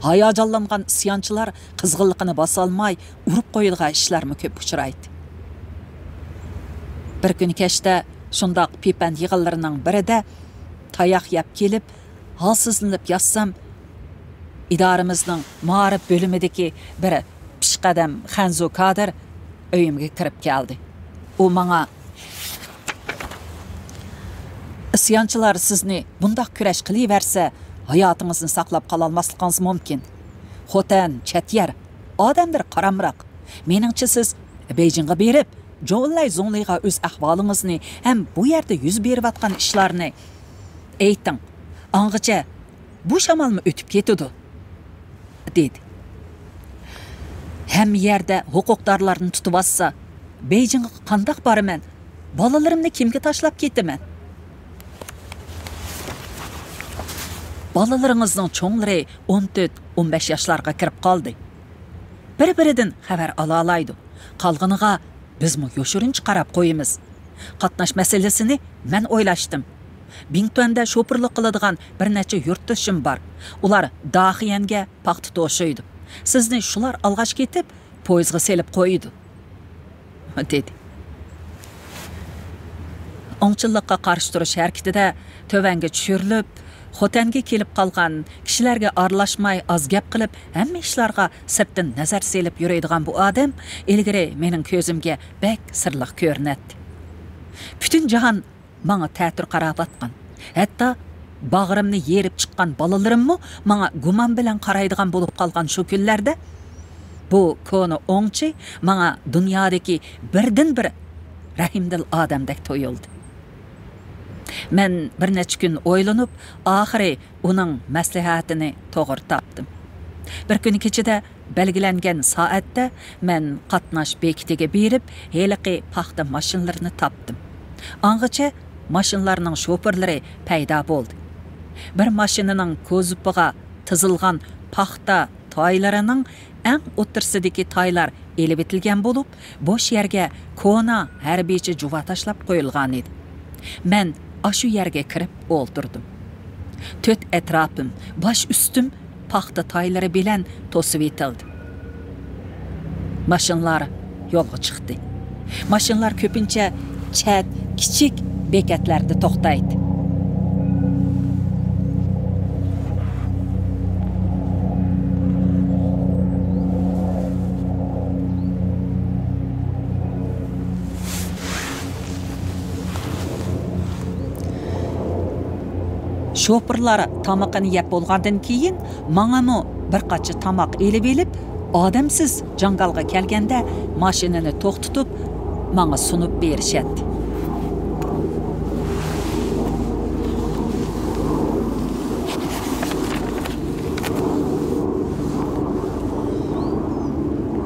ھاياجانلانغان ئىسيانچىلار قىزغىنلىقىنى باسالماي، ئۇرۇپ قويىدىغان ئىشلارمۇ كۆپ ئۇچرايدۇ. بىر كۈنى كەچتە شۇنداق پىپەن يىغىنلىرىنىڭ بىرىدە تاياق يەپ كېلىپ، ھالسىزلىنىپ ياتسام، ئىدارىمىزنىڭ مائارىپ بۆلۈمىدىكى بىر پېشقەدەم خەنزۇ كادىر ئۆيۈمگە كىرىپ كەلدى. ئۇ ماڭا، «ئىسيانچىلار سىزنى بۇنداق كۈرەش قىلىۋەرسە، ھاياتىڭىزنى ساقلاپ قالالماسلىقىڭىز مۇمكىن. خوتەن چەت يەر، ئادەملىرى قارامراق. مېنىڭچە، سىز بېيجىڭغا بېرىپ، جوۋېنلەي زۇڭلىغا ئۆز ئەھۋالىڭىزنى ھەم بۇ يەردە يۈز بېرىۋاتقان ئىشلارنى ئېيتىڭ. ئاڭغىچە بۇ شامالمۇ ئۆتۈپ كېتىدۇ» دېدى. «ھەممە يەردە ھوقۇقدارلارنى تۇتۇۋاتسا، بېيجىڭغا قانداق بارىمەن؟ بالىلىرىمنى كىمگە تاشلاپ كېتىمەن؟» «بالىلىرىڭىزنىڭ چوڭلىرى ئون تۆت، ئون بەش ياشلارغا كىرىپ قالدى. بىر-بىرىدىن خەۋەر ئالالايدۇ. قالغىنىغا بىزمۇ يوشۇرۇنچە قاراپ قويىمىز. قاتناش مەسىلىسىنى مەن ئويلاشتىم. بىڭتۈەندە شوپۇرلۇق قىلىدىغان بىر نەچچە يۇرتدىشىم بار. ئۇلار داخىيەنگە پاختا توشۇيدۇ. سىزنى شۇلار ئالغاچ كېتىپ، پويىزغا سېلىپ قويىدۇ» دېدى. ئوڭچىللىققا قارشى تۇرۇش ھەرىكىتىدە تۆۋەنگە چۈشۈرۈلۈپ، خوتەنگە كېلىپ قالغان، كىشىلەرگە ئارىلاشماي، ئاز گەپ قىلىپ، ھەممە ئىشلارغا سىرتتىن نەزەر سېلىپ يۈرىدىغان بۇ ئادەم ئىلگىرى مېنىڭ كۆزۈمگە بەك سىرلىق كۆرۈنەتتى. پۈتۈن جاھان ماڭا تەتۈر قاراۋاتقان، ھەتتا باغرىمنى يېرىپ چىققان بالىلىرىممۇ ماڭا گۇمان بىلەن قارايدىغان بولۇپ قالغان شۇ كۈنلەردە، بۇ كونا ئوڭچى ماڭا دۇنيادىكى بىردىنبىر رەھىمدىل ئادەمدەك تۇيۇلدى. مەن بىر نەچچە كۈن ئويلىنىپ، ئاخىرى ئۇنىڭ مەسلىھەتىنى توغرا تاپتىم. بىر كۈنى كېچىدە بەلگىلەنگەن سائەتتە مەن قاتناش بېكىتىگە بېرىپ، ھېلىقى پاختا ماشىنىلىرىنى تاپتىم. ئاڭغىچە ماشىنىلارنىڭ شوپۇرلىرى پەيدا بولدى. بىر ماشىنىنىڭ كوزۇپىغا تىزىلغان پاختا تايلىرىنىڭ ئەڭ ئوتتۇرىسىدىكى تايلار ئېلىۋېتىلگەن بولۇپ، بوش يەرگە كونا ھەربىيچە جۇۋا تاشلاپ قويۇلغانىدى. مەن ئاشۇ يەرگە كىرىپ ئولتۇردۇم. تۆت ئەتراپىم، باش ئۈستۈم پاختا تايلىرى بىلەن توسۇۋېتىلدى. ماشىنىلار يولغا چىقتى. ماشىنىلار كۆپىنچە چەت، كىچىك بېكەتلەردە توختايتتى. شوپۇرلار تامىقىنى يەپ بولغاندىن كېيىن، ماڭىمۇ بىر قاچا تاماق ئېلىۋېلىپ، ئادەمسىز جاڭگالغا كەلگەندە، ماشىنىنى توختىتىپ، ماڭا سۇنۇپ بېرىشەتتى.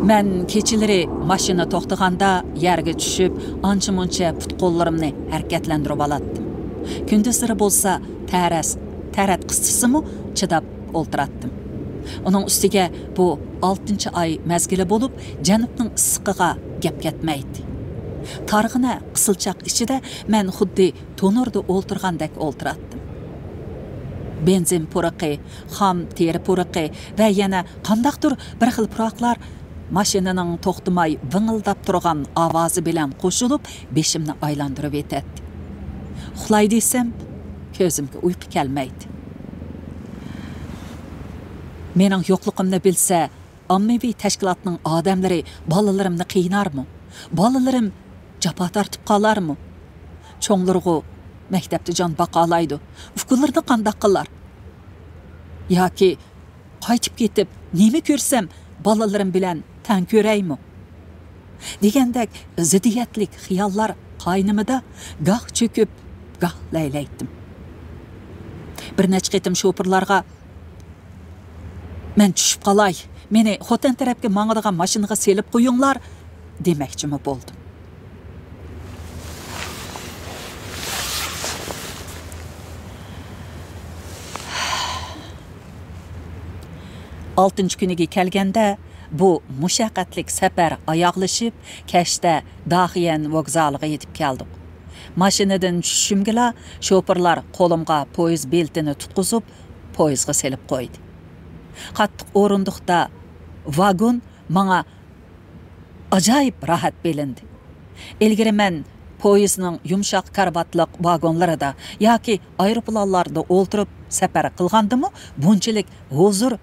مەن كېچىلىرى ماشىنا توختىغاندا يەرگە چۈشۈپ، ئانچە-مۇنچە پۇت-قوللىرىمنى ھەرىكەتلەندۈرۈۋالاتتىم. كۈندۈزلىرى بولسا تەرەس، تەرەت قىسسىسىمۇ چىداپ ئولتۇراتتىم. ئۇنىڭ ئۈستىگە بۇ ئالتىنچى ئاي مەزگىلى بولۇپ، جەنۇبنىڭ ئىسسىقىغا گەپ كەتمەيتتى. تارغىنە قىسىلچاق ئىچىدە مەن خۇددى تونۇردا ئولتۇرغاندەك ئولتۇراتتىم. بېنزىن پۇرىقى، خام تېرە پۇرىقى ۋە يەنە قانداقتۇر بىر خىل پۇراقلار ماشىنىنىڭ توختىماي ۋىڭىلداپ تۇرغان ئاۋازى بىلەن قوشۇلۇپ، بېشىمنى ئايلاندۇرۇۋېتەتتى. ئۇخلاي دېسەم، كۆزۈمگە ئۇيقۇ كەلمەيتتى. مېنىڭ يوقلۇقۇمنى بىلسە، ئاممىۋى تەشكىلاتنىڭ ئادەملىرى بالىلىرىمنى قىينارمۇ؟ بالىلىرىم جاپا تارتىپ قالارمۇ؟ چوڭلىرىغۇ مەكتەپتە جان باقالايدۇ. ئۇكىلىرىنى قانداق قىلار؟ ياكى قايتىپ كېتىپ، نېمە كۆرسەم، بالىلىرىم بىلەن تەڭ كۆرەيمۇ؟ دېگەندەك زىددىيەتلىك خىياللار قاينىمىدا گاھ چۆكۈپ، گاھ لەيلەيتتىم. بىر نەچچە قېتىم شوپۇرلارغا، «مەن چۈشۈپ قالاي، مېنى خوتەن تەرەپكە ماڭىدىغان ماشىنىغا سېلىپ قويۇڭلار» دېمەكچىمۇ بولدۇم. ئالتىنچى كۈنىگە كەلگەندە، بۇ مۇشەققەتلىك سەپەر ئاياغلىشىپ، كەچتە داخيەن ۋوگزالىغا يېتىپ كەلدۇق. ماشىنىدىن چۈشۈشۈمگىلا شوپۇرلار قولۇمغا پويىز بېلىتىنى تۇتقۇزۇپ، پويىزغا سېلىپ قويدى. قاتتىق ئورۇندۇقتا ۋاگون ماڭا ئاجايىپ راھەت بىلىندى. ئىلگىرى مەن پويىزنىڭ يۇمشاق كارىۋاتلىق ۋاگونلىرىدا ياكى ئايروپىلانلاردا ئولتۇرۇپ سەپەر قىلغاندىمۇ بۇنچىلىك ھۇزۇر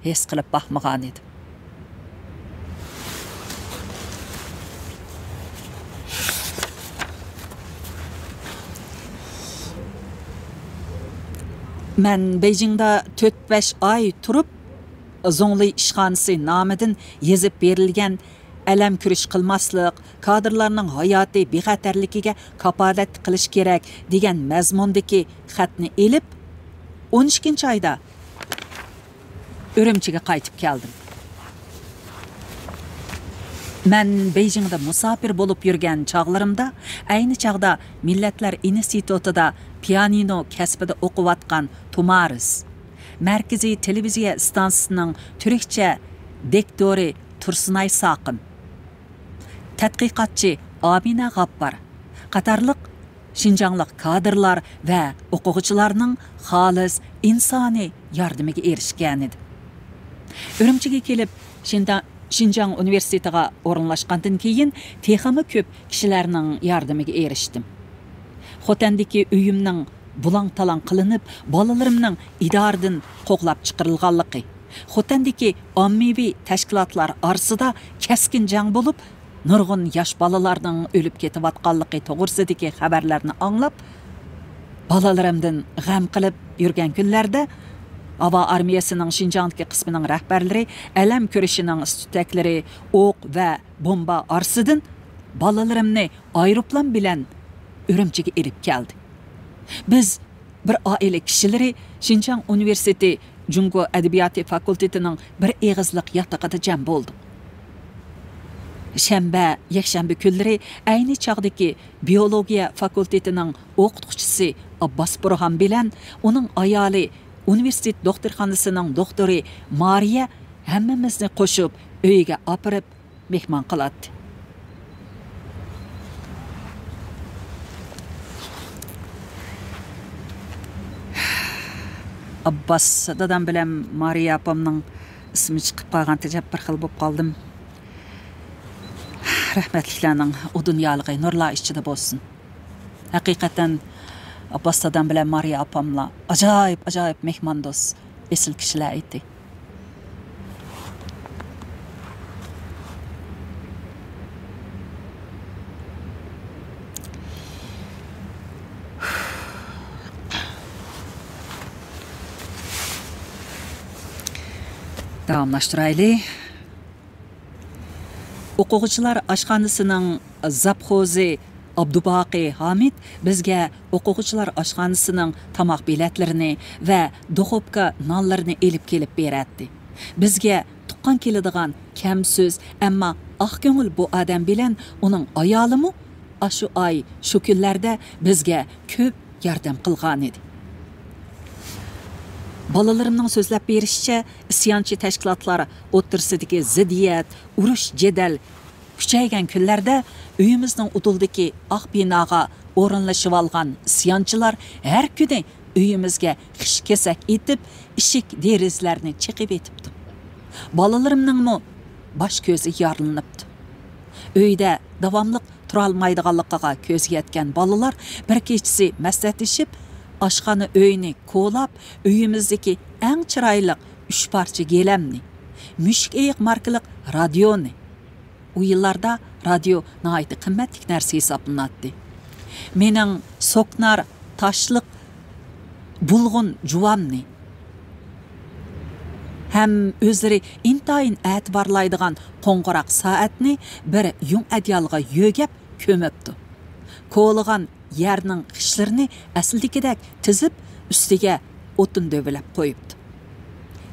ھېس قىلىپ باقمىغان ئىدىم. مەن بېيجىڭدا تۆت-بەش ئاي تۇرۇپ، زۇڭلى ئىشخانىسى نامىدىن يېزىپ بېرىلگەن ئەلەم كۈرىشى قىلماسلىق، كادىرلارنىڭ ھاياتى بىخەتەرلىكىگە كاپالەتلىك قىلىش كېرەك دېگەن مەزمۇندىكى خەتنى ئېلىپ، ئون ئىككىنچى ئايدا ئۈرۈمچىگە قايتىپ كەلدىم. مەن بېيجىڭدا مۇساپىر بولۇپ يۈرگەن چاغلىرىمدا، ئەينى چاغدا مىللەتلەر ئىنستىتۇتىدا پىيانىنو كەسپىدە ئوقۇۋاتقان تومارىس، مەركىزىي تېلېۋىزىيە ئىستانسىسىنىڭ تۈركچە دىكتورى تۇرسۇنئاي ساقىم، تەتقىقاتچى ئامىنە غاپپار قاتارلىق شىنجاڭلىق كادىرلار ۋە ئوقۇغۇچىلارنىڭ خالىس ئىنسانىي ياردىمىگە ئېرىشكەنىدى. ئۈرۈمچىگە كېلىپ، شىندا-، شىنجاڭ ئۇنىۋېرسىتېتىغا ئورۇنلاشقاندىن كېيىن، تېخىمۇ كۆپ كىشىلەرنىڭ ياردىمىگە ئېرىشتىم. خوتەندىكى ئۆيۈمنىڭ بۇلاڭ-تالاڭ قىلىنىپ، بالىلىرىمنىڭ ئىدارىدىن قوغلاپ چىقىرىلغانلىقى، خوتەندىكى ئاممىۋى تەشكىلاتلار ئارىسىدا كەسكىن جەڭ بولۇپ، نۇرغۇن ياش بالىلارنىڭ ئۆلۈپ كېتىۋاتقانلىقى توغرىسىدىكى خەۋەرلەرنى ئاڭلاپ، بالىلىرىمدىن غەم قىلىپ يۈرگەن كۈنلەردە، ھاۋا ئارمىيەسىنىڭ شىنجاڭدىكى قىسمىنىڭ رەھبەرلىرى ئەلەم كۈرىشىنىڭ ئىس-تۈتەكلىرى، ئوق ۋە بومبا ئارىسىدىن بالىلىرىمنى ئايروپىلان بىلەن ئۈرۈمچىگە ئېلىپ كەلدى. بىز بىر ئائىلە كىشىلىرى شىنجاڭ ئۇنىۋېرسىتېتى جۇڭگو ئەدەبىياتى فاكۇلتېتىنىڭ بىر ئېغىزلىق ياتىقىدا جەم بولدۇق. شەنبە، يەكشەنبە كۈنلىرى ئەينى چاغدىكى بىيولوگىيە فاكۇلتېتىنىڭ ئوقۇتقۇچىسى ئابباس بۇرھان بىلەن ئۇنىڭ ئايالى، ئۇنىۋېرسىتېت دوختۇرخانىسىنىڭ دوختۇرى مارىيە ھەممىمىزنى قوشۇپ ئۆيىگە ئاپىرىپ، مېھمان قىلاتتى. ئابباس دادام بىلەن مارىيە ئاپامنىڭ ئىسمى چىقىپ قالغانتى دەپ بىر خىل بولۇپ قالدىم. رەھمەتلىكلەرنىڭ ئۇ دۇنيالىقى نۇرلار ئىچىدە بولسۇن. ھەقىقەتەن ئابباس دادام بىلەن مارىيە ئاپاملا ئاجايىپ، ئاجايىپ مېھماندوست، ئېسىل كىشىلەر ئىدى. داۋاملاشتۇرايلى. ئوقۇغۇچىلار ئاشخانىسىنىڭ زاپخوزى ئابدۇباقى ھامىت بىزگە ئوقۇغۇچىلار ئاشخانىسىنىڭ تاماق بېلەتلىرىنى ۋە دۇخوپكا نانلىرىنى ئېلىپ كېلىپ بېرەتتى. بىزگە تۇغقان كېلىدىغان كەمسۆز، ئەمما ئاق كۆڭۈل بۇ ئادەم بىلەن ئۇنىڭ ئايالىمۇ ئاشۇ ئاي، شۇ كۈنلەردە بىزگە كۆپ ياردەم قىلغانىدى. بالىلىرىمنىڭ سۆزلەپ بېرىشىچە، ئىسيانچى تەشكىلاتلار ئوتتۇرىسىدىكى زىددىيەت، ئۇرۇش-جېدەل كۈچەيگەن كۈنلەردە ئۆيىمىزنىڭ ئۇدۇلىدىكى ئاق بىناغا ئورۇنلىشىۋالغان ئىسيانچىلار ھەر كۈنى ئۆيىمىزگە خىش-كېسەك ئېتىپ، ئىشىك-دېرىزىلەرنى چېقىۋېتىپتۇ. بالىلىرىمنىڭمۇ باش-كۆزى يارىلىنىپتۇ. ئۆيدە داۋاملىق تۇرالمايدىغانلىقىغا كۆزى يەتكەن بالىلار بىر كېچىسى مەسلىھەتلىشىپ، ئاشخانا ئۆينى كولاپ، ئۆيىمىزدىكى ئەڭ چىرايلىق ئۈچ پارچە گىلەمنى، مۈشۈك ئېيىق ماركىلىق رادىيونى، ئۇ يىللاردا رادىيو ناھايىتى قىممەتلىك نەرسە ھېسابلىناتتى. مېنىڭ سوكنار تاشلىق بۇلغۇن جۇۋامنى ھەم ئۆزلىرى ئىنتايىن ئەتىۋارلايدىغان قوڭغۇراق سائەتنى بىر يۇڭ ئەدىيالغا يۆگەپ كۆمۈپتۇ. كولىغان يەرنىڭ خىشلىرىنى ئەسلىدىكىدەك تىزىپ، ئۈستىگە ئوتۇن دۆۋىلەپ قويۇپتۇ.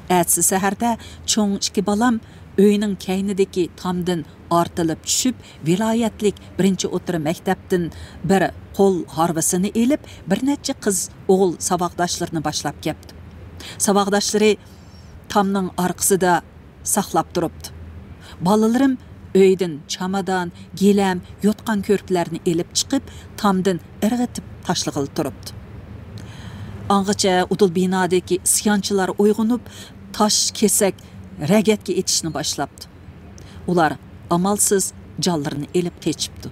ئەتىسى سەھەردە چوڭ ئىككى بالام ئۆينىڭ كەينىدىكى تامدىن ئارتىلىپ چۈشۈپ، ۋىلايەتلىك بىرىنچى ئوتتۇرا مەكتەپتىن بىر قول ھارۋىسىنى ئېلىپ، بىر نەچچە قىز ئوغۇل ساۋاقداشلىرىنى باشلاپ كەپتۇ. ساۋاقداشلىرى تامنىڭ ئارقىسىدا ساقلاپ تۇرۇپتۇ. بالىلىرىم ئۆيدىن چامادان، گىلەم، يوتقان-كۆرپىلەرنى ئېلىپ چىقىپ، تامدىن ئىرغىتىپ تاشلىغىلى تۇرۇپتۇ. ئاڭغىچە ئۇدۇل بىنادىكى ئىسيانچىلار ئويغىنىپ، تاش-كېسەك، رەگەتكە ئېتىشنى باشلاپتۇ. ئۇلار ئامالسىز جانلىرىنى ئېلىپ قېچىپتۇ.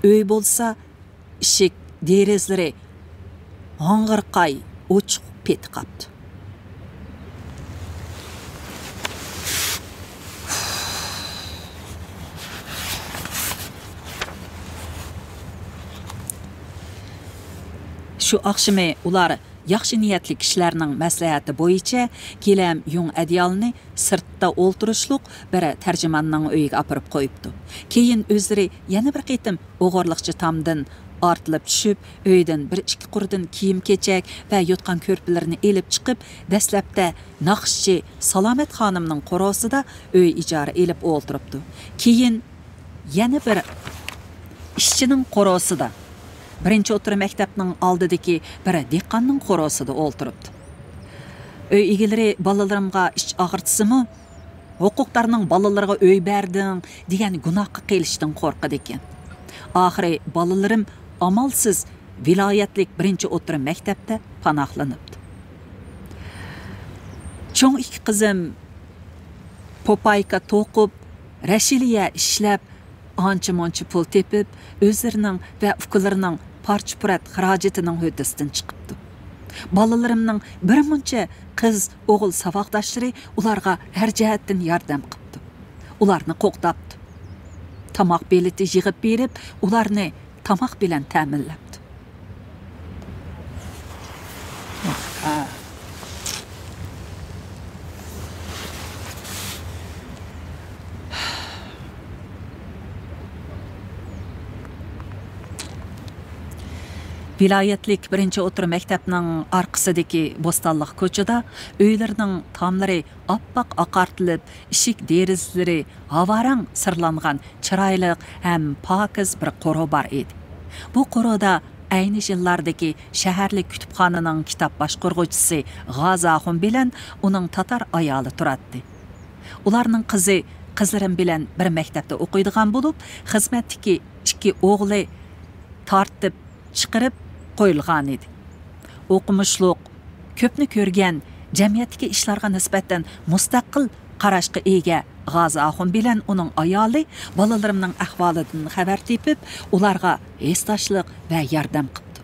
ئۆي بولسا ئىشىك، دېرىزىلىرى ھاڭغىرقاي ئوچۇق پېتى قاپتۇ. شۇ ئاخشىمى ئۇلار ياخشى نىيەتلىك كىشىلەرنىڭ مەسلىھەتى بويىچە گىلەم يۇڭ ئەدىيالنى سىرتتا ئولتۇرۇشلۇق بىر تەرجىماننىڭ ئۆيىگە ئاپىرىپ قويۇپتۇ. كېيىن ئۆزلىرى يەنە بىر قېتىم ئوغرىلىقچە تامدىن ئارتىلىپ چۈشۈپ، ئۆيدىن بىر ئىككى قۇردىن كىيىم-كېچەك ۋە يوتقان-كۆرپىلىرىنى ئېلىپ چىقىپ، دەسلەپتە ناخشىچى سالامەت خانىمنىڭ قورۇسىدا ئۆي ئىجارە ئېلىپ ئولتۇرۇپتۇ. كېيىن يەنە بىر ئىشچىنىڭ قورۇسىدا، بىرىنچى ئوتتۇرا مەكتەپنىڭ ئالدىدىكى بىر دېھقاننىڭ قورۇسىدا ئولتۇرۇپتۇ. ئۆي ئىگىلىرى بالىلىرىمغا ئىچ ئاغرىتسىمۇ، «ھوقۇقدارنىڭ بالىلىرىغا ئۆي بەردىڭ» دېگەن گۇناھقا قېلىشتىن قورقىدىكەن. ئاخىرى بالىلىرىم ئامالسىز ۋىلايەتلىك بىرىنچى ئوتتۇرا مەكتەپتە پاناھلىنىپتۇ. چوڭ ئىككى قىزىم پوپايكا توقۇپ، رەشىلىيە ئىشلەپ، ئانچە-مۇنچە پۇل تېپىپ، ئۆزلىرىنىڭ ۋە ئۇكىلىرىنىڭ پارچە-پۇرەت خىراجىتىنىڭ ھۆددىسىدىن چىقىپتۇ. بالىلىرىمنىڭ بىرمۇنچە قىز-ئوغۇل ساۋاقداشلىرى ئۇلارغا ھەر جەھەتتىن ياردەم قىپتۇ. ئۇلارنى قوغداپتۇ. تاماق بېلىتى يىغىپ بېرىپ، ئۇلارنى تاماق بىلەن تەمىنلەپتۇ. ۋىلايەتلىك بىرىنچى ئوتتۇرا مەكتەپنىڭ ئارقىسىدىكى بوستانلىق كوچىدا ئۆيلىرىنىڭ تاملىرى ئاپئاق ئاقارتىلىپ، ئىشىك-دېرىزىلىرى ھاۋارەڭ سىرلانغان چىرايلىق ھەم پاكىز بىر قورۇ بار ئىدى. بۇ قورۇدا ئەينى يىللاردىكى شەھەرلىك كۇتۇپخانىنىڭ كىتاب باشقۇرغۇچىسى غازى ئاخۇن بىلەن ئۇنىڭ تاتار ئايالى تۇراتتى. ئۇلارنىڭ قىزى قىزلىرىم بىلەن بىر مەكتەپتە ئوقۇيدىغان بولۇپ، خىزمەتتىكى ئىككى ئوغلى تارتىپ چىقىرىپ قويۇلغانىدى. ئوقۇمۇشلۇق، كۆپنى كۆرگەن، جەمئىيەتتىكى ئىشلارغا نىسبەتەن مۇستەقىل قاراشقا ئىگە غازى ئاخۇن بىلەن ئۇنىڭ ئايالى بالىلىرىمنىڭ ئەھۋالىدىن خەۋەر تېپىپ، ئۇلارغا ھېسداشلىق ۋە ياردەم قىپتۇ.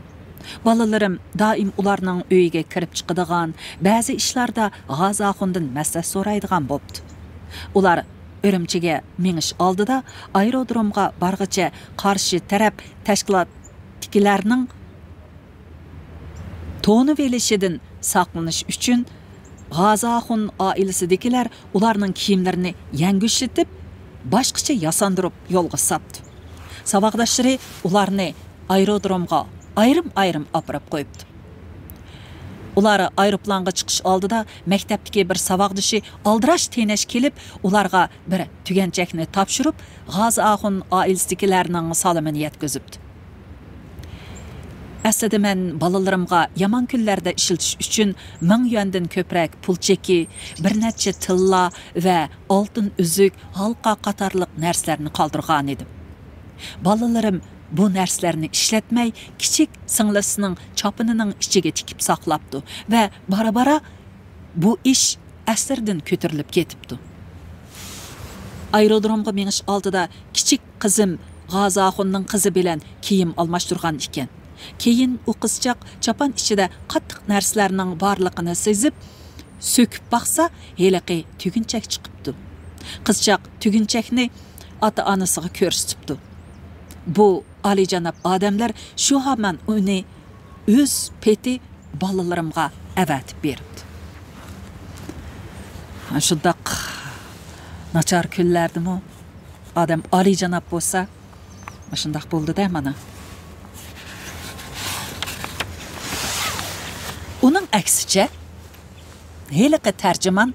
بالىلىرىم دائىم ئۇلارنىڭ ئۆيىگە كىرىپ چىقىدىغان، بەزى ئىشلاردا غازى ئاخۇندىن مەسلىھەت سورايدىغان بوپتۇ. ئۇلار ئۈرۈمچىگە مېڭىش ئالدىدا ئايرودرومغا بارغىچە قارشى تەرەپ تەشكىلاتتىكىلەرنىڭ تونۇۋېلىشىدىن ساقلىنىش ئۈچۈن غازى ئاخۇن ئائىلىسىدىكىلەر ئۇلارنىڭ كىيىملىرىنى يەڭگۈشلىتىپ، باشقىچە ياساندۇرۇپ يولغا ساپتۇ. ساۋاقداشلىرى ئۇلارنى ئايرودرومغا ئايرىم-ئايرىم ئاپىرىپ قويۇپتۇ. ئۇلار ئايروپىلانغا چىقىش ئالدىدا مەكتەپتىكى بىر ساۋاقدىشى ئالدىراش تېنەش كېلىپ، ئۇلارغا بىر تۈگەنچەكنى تاپشۇرۇپ، غازى ئاخۇن ئائىلىسىدىكىلەرنىڭ سالىمىنى يەتكۈزۈپتۇ. ئەسلىدە مەن بالىلىرىمغا يامان كۈنلەردە ئىشلىتىش ئۈچۈن مىڭ يۈەندىن كۆپرەك پۇل چېكى، بىر نەچچە تىللا ۋە ئالتۇن ئۈزۈك، ھالقا قاتارلىق نەرسىلەرنى قالدۇرغانىدىم. بالىلىرىم بۇ نەرسىلەرنى ئىشلەتمەي، كىچىك سىڭلىسىنىڭ چاپىنىنىڭ ئىچىگە تىكىپ ساقلاپتۇ ۋە بارا-بارا بۇ ئىش ئەسىردىن كۆتۈرۈلۈپ كېتىپتۇ. ئايرودرومغا مېڭىش ئالدىدا كىچىك قىزىم غازى ئاخۇننىڭ قىزى بىلەن كىيىم ئالماشتۇرغان ئىكەن. كېيىن ئۇ قىزچاق چاپان ئىچىدە قاتتىق نەرسىلەرنىڭ بارلىقىنى سېزىپ، سۆكۈپ باقسا، ھېلىقى تۈگۈنچەك چىقىپتۇ. قىزچاق تۈگۈنچەكنى ئاتا-ئانىسىغا كۆرسىتىپتۇ. بۇ ئالىيجاناب ئادەملەر شۇ ھامان ئۇنى ئۆز پېتى بالىلىرىمغا ئەۋەتىپ بېرىپتۇ. شۇنداق ناچار كۈنلەردىمۇ ئادەم ئالىيجاناب بولسا، مۇشۇنداق بولدى-دە مانا. ئۇنىڭ ئەكسىچە، ھېلىقى تەرجىمان،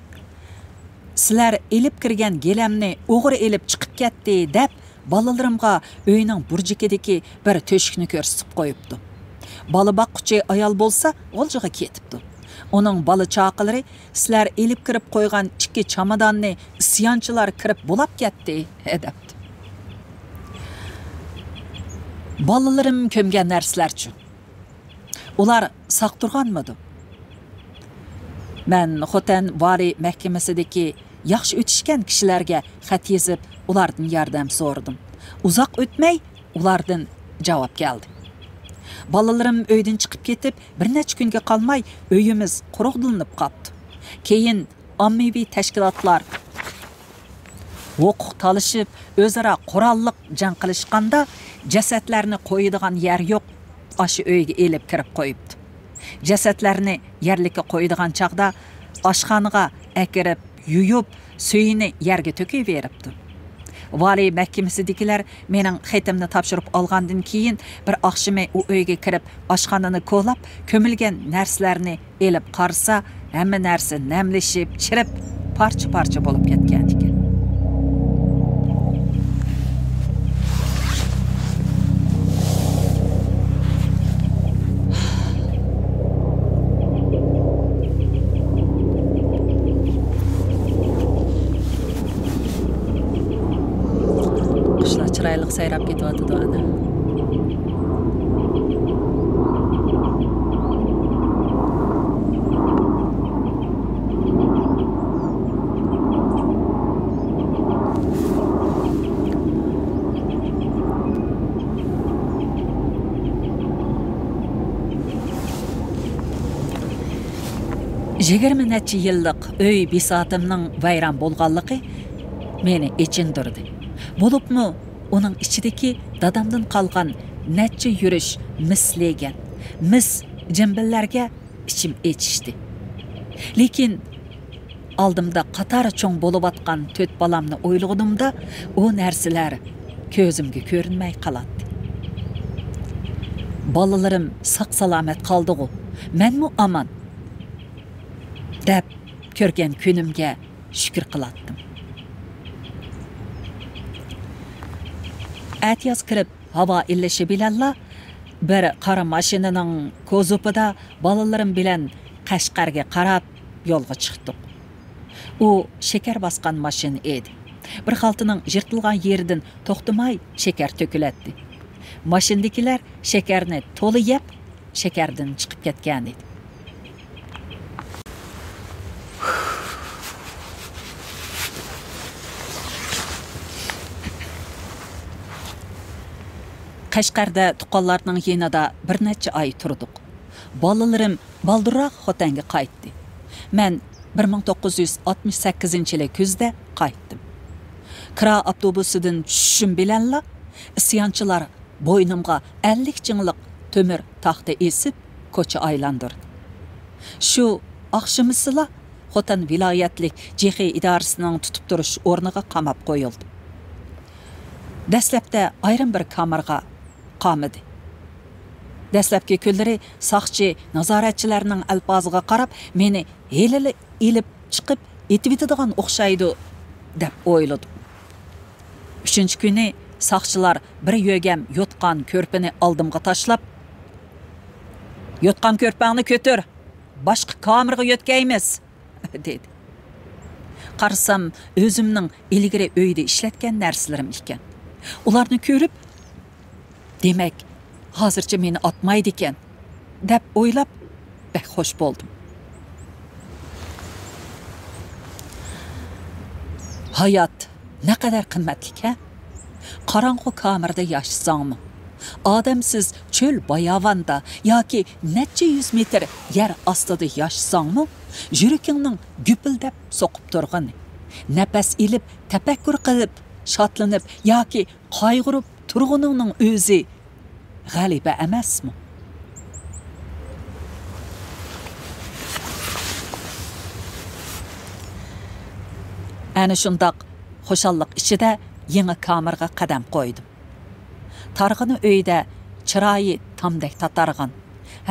«سىلەر ئېلىپ كىرگەن گىلەمنى ئوغرى ئېلىپ چىقىپ كەتتى» دەپ، بالىلىرىمغا ئۆينىڭ بۇرجىكىدىكى بىر تۆشۈكنى كۆرسىتىپ قويۇپتۇ. بالا باققۇچى ئايال بولسا، غۇلجىغا كېتىپتۇ. ئۇنىڭ بالا-چاقىلىرى، «سىلەر ئېلىپ كىرىپ قويغان ئىككى چاماداننى ئىسيانچىلار كىرىپ بۇلاپ كەتتى» دەپتۇ. بالىلىرىم كۆمگەن نەرسىلەرچۇ؟ ئۇلار ساق تۇرغانمىدۇ؟ مەن خوتەن ۋالىي مەھكىمىسىدىكى ياخشى ئۆتۈشكەن كىشىلەرگە خەت يېزىپ، ئۇلاردىن ياردەم سورىدىم. ئۇزاق ئۆتمەي، ئۇلاردىن جاۋاب كەلدى. بالىلىرىم ئۆيدىن چىقىپ كېتىپ، بىر نەچچە كۈنگە قالماي، ئۆيىمىز قۇرۇقدىلىنىپ قاپتۇ. كېيىن ئاممىۋى تەشكىلاتلار ھوقۇق تالىشىپ، ئۆزئارا قوراللىق جەڭ قىلىشقاندا، جەسەتلەرنى قويىدىغان يەر يوق، ئاشۇ ئۆيگە ئېلىپ كىرىپ قويۇپتۇ. جەسەتلەرنى يەرلىككە قويىدىغان چاغدا، ئاشخانىغا ئەكىرىپ، يۇيۇپ، سۈيىنى يەرگە تۆكۈۋېرىپتۇ. ۋالىي مەھكىمىسىدىكىلەر مېنىڭ خېتىمنى تاپشۇرۇپ ئالغاندىن كېيىن، بىر ئاخشىمى ئۇ ئۆيگە كىرىپ، ئاشخانىنى كولاپ، كۆمۈلگەن نەرسىلەرنى ئېلىپ قارىسا، ھەممە نەرسە نەملىشىپ، چىرىپ، پارچە-پارچە بولۇپ كەتكەنىكەن. قۇشلار چىرايلىق سايراپ كېتىۋاتىدۇ ئانا. يىگىرمە نەچچە يىللىق ئۆي بىساتىمنىڭ ۋەيران بولغانلىقى مېنى ئېچىندۇردى. بولۇپمۇ ئۇنىڭ ئىچىدىكى دادامدىن قالغان نەچچە يۈرۈش مىس لېگەن، مىس جىمبىللەرگە ئىچىم ئېچىشتى. لېكىن ئالدىمدا قاتارى چوڭ بولۇۋاتقان تۆت بالامنى ئويلىغىنىمدا، ئۇ نەرسىلەر كۆزۈمگە كۆرۈنمەي قالاتتى. «بالىلىرىم ساق-سالامەت قالدىغۇ، مەنمۇ ئامان» دەپ، كۆرگەن كۈنۈمگە شۈكۈر قىلاتتىم. ئەتىياز كىرىپ، ھاۋا ئىللىشى بىلەنلا، بىر قارا ماشىنىنىڭ كوزۇپىدا بالىلىرىم بىلەن قەشقەرگە قاراپ يولغا چىقتۇق. ئۇ شېكەر باسقان ماشىنا ئىدى. بىر خالتىنىڭ يىرتىلغان يېرىدىن توختىماي شېكەر تۆكۈلەتتى. ماشىنىدىكىلەر شېكەرنى تولا يەپ، شېكەردىن چىقىپ كەتكەنىدى. قەشقەردە تۇغقانلارنىڭ يېنىدا بىر نەچچە ئاي تۇردۇق. بالىلىرىم بالدۇرراق خوتەنگە قايتتى. مەن بىر مىڭ توققۇز يۈز ئاتمىش سەككىزىنچى يىلى كۈزدە قايتتىم. كىرا ئاپتوبۇسىدىن چۈشۈشۈم بىلەنلا، ئىسيانچىلار بوينۇمغا ئەللىك جىڭلىق تۆمۈر تاختا ئېسىپ، كوچا ئايلاندۇردى. شۇ ئاخشىمىسىلا خوتەن ۋىلايەتلىك جېخې ئىدارىسىنىڭ تۇتۇپ تۇرۇش ئورنىغا قاماپ قويۇلدۇم. دەسلەپتە ئايرىم بىر كامېرغا قامىدى. دەسلەپكى كۈنلىرى ساقچى نازارەتچىلەرنىڭ ئەلپازىغا قاراپ، مېنى ھېلىلا ئېلىپ چىقىپ ئېتىۋېتىدىغان ئوخشايدۇ، دەپ ئويلىدىم. ئۈچىنچى كۈنى ساقچىلار بىر يۆگەم يوتقان كۆرپىنى ئالدىمغا تاشلاپ، «يوتقان كۆرپەڭنى كۆتۈر، باشقا كامېرغا يۆتكەيمىز!» دېدى. قارىسام، ئۆزۈمنىڭ ئىلگىرى ئۆيدە ئىشلەتكەن نەرسىلىرىم ئىكەن. ئۇلارنى كۆرۈپ، «دېمەك، ھازىرچە مېنى ئاتمايدىكەن» دەپ ئويلاپ، بەك خوش بولدۇم. ھايات نەقەدەر قىممەتلىك ھە؟ قاراڭغۇ كامېردا ياشىساڭمۇ، ئادەمسىز چۆل باياۋاندا ياكى نەچچە يۈز مېتىر يەر ئاستىدا ياشىساڭمۇ، يۈرىكىڭنىڭ گۈپۈلدەپ سوقۇپ تۇرغىنى، نەپەس ئېلىپ، تەپەككۇر قىلىپ، شادلىنىپ ياكى قايغۇرۇپ تۇرغىنىڭنىڭ ئۆزى غەلىبە ئەمەسمۇ؟ ئەنە شۇنداق خۇشاللىق ئىچىدە يېڭى كامېرغا قەدەم قويدۇم. تارغىنا ئۆيدە چىرايى تامدەك تاتارغان،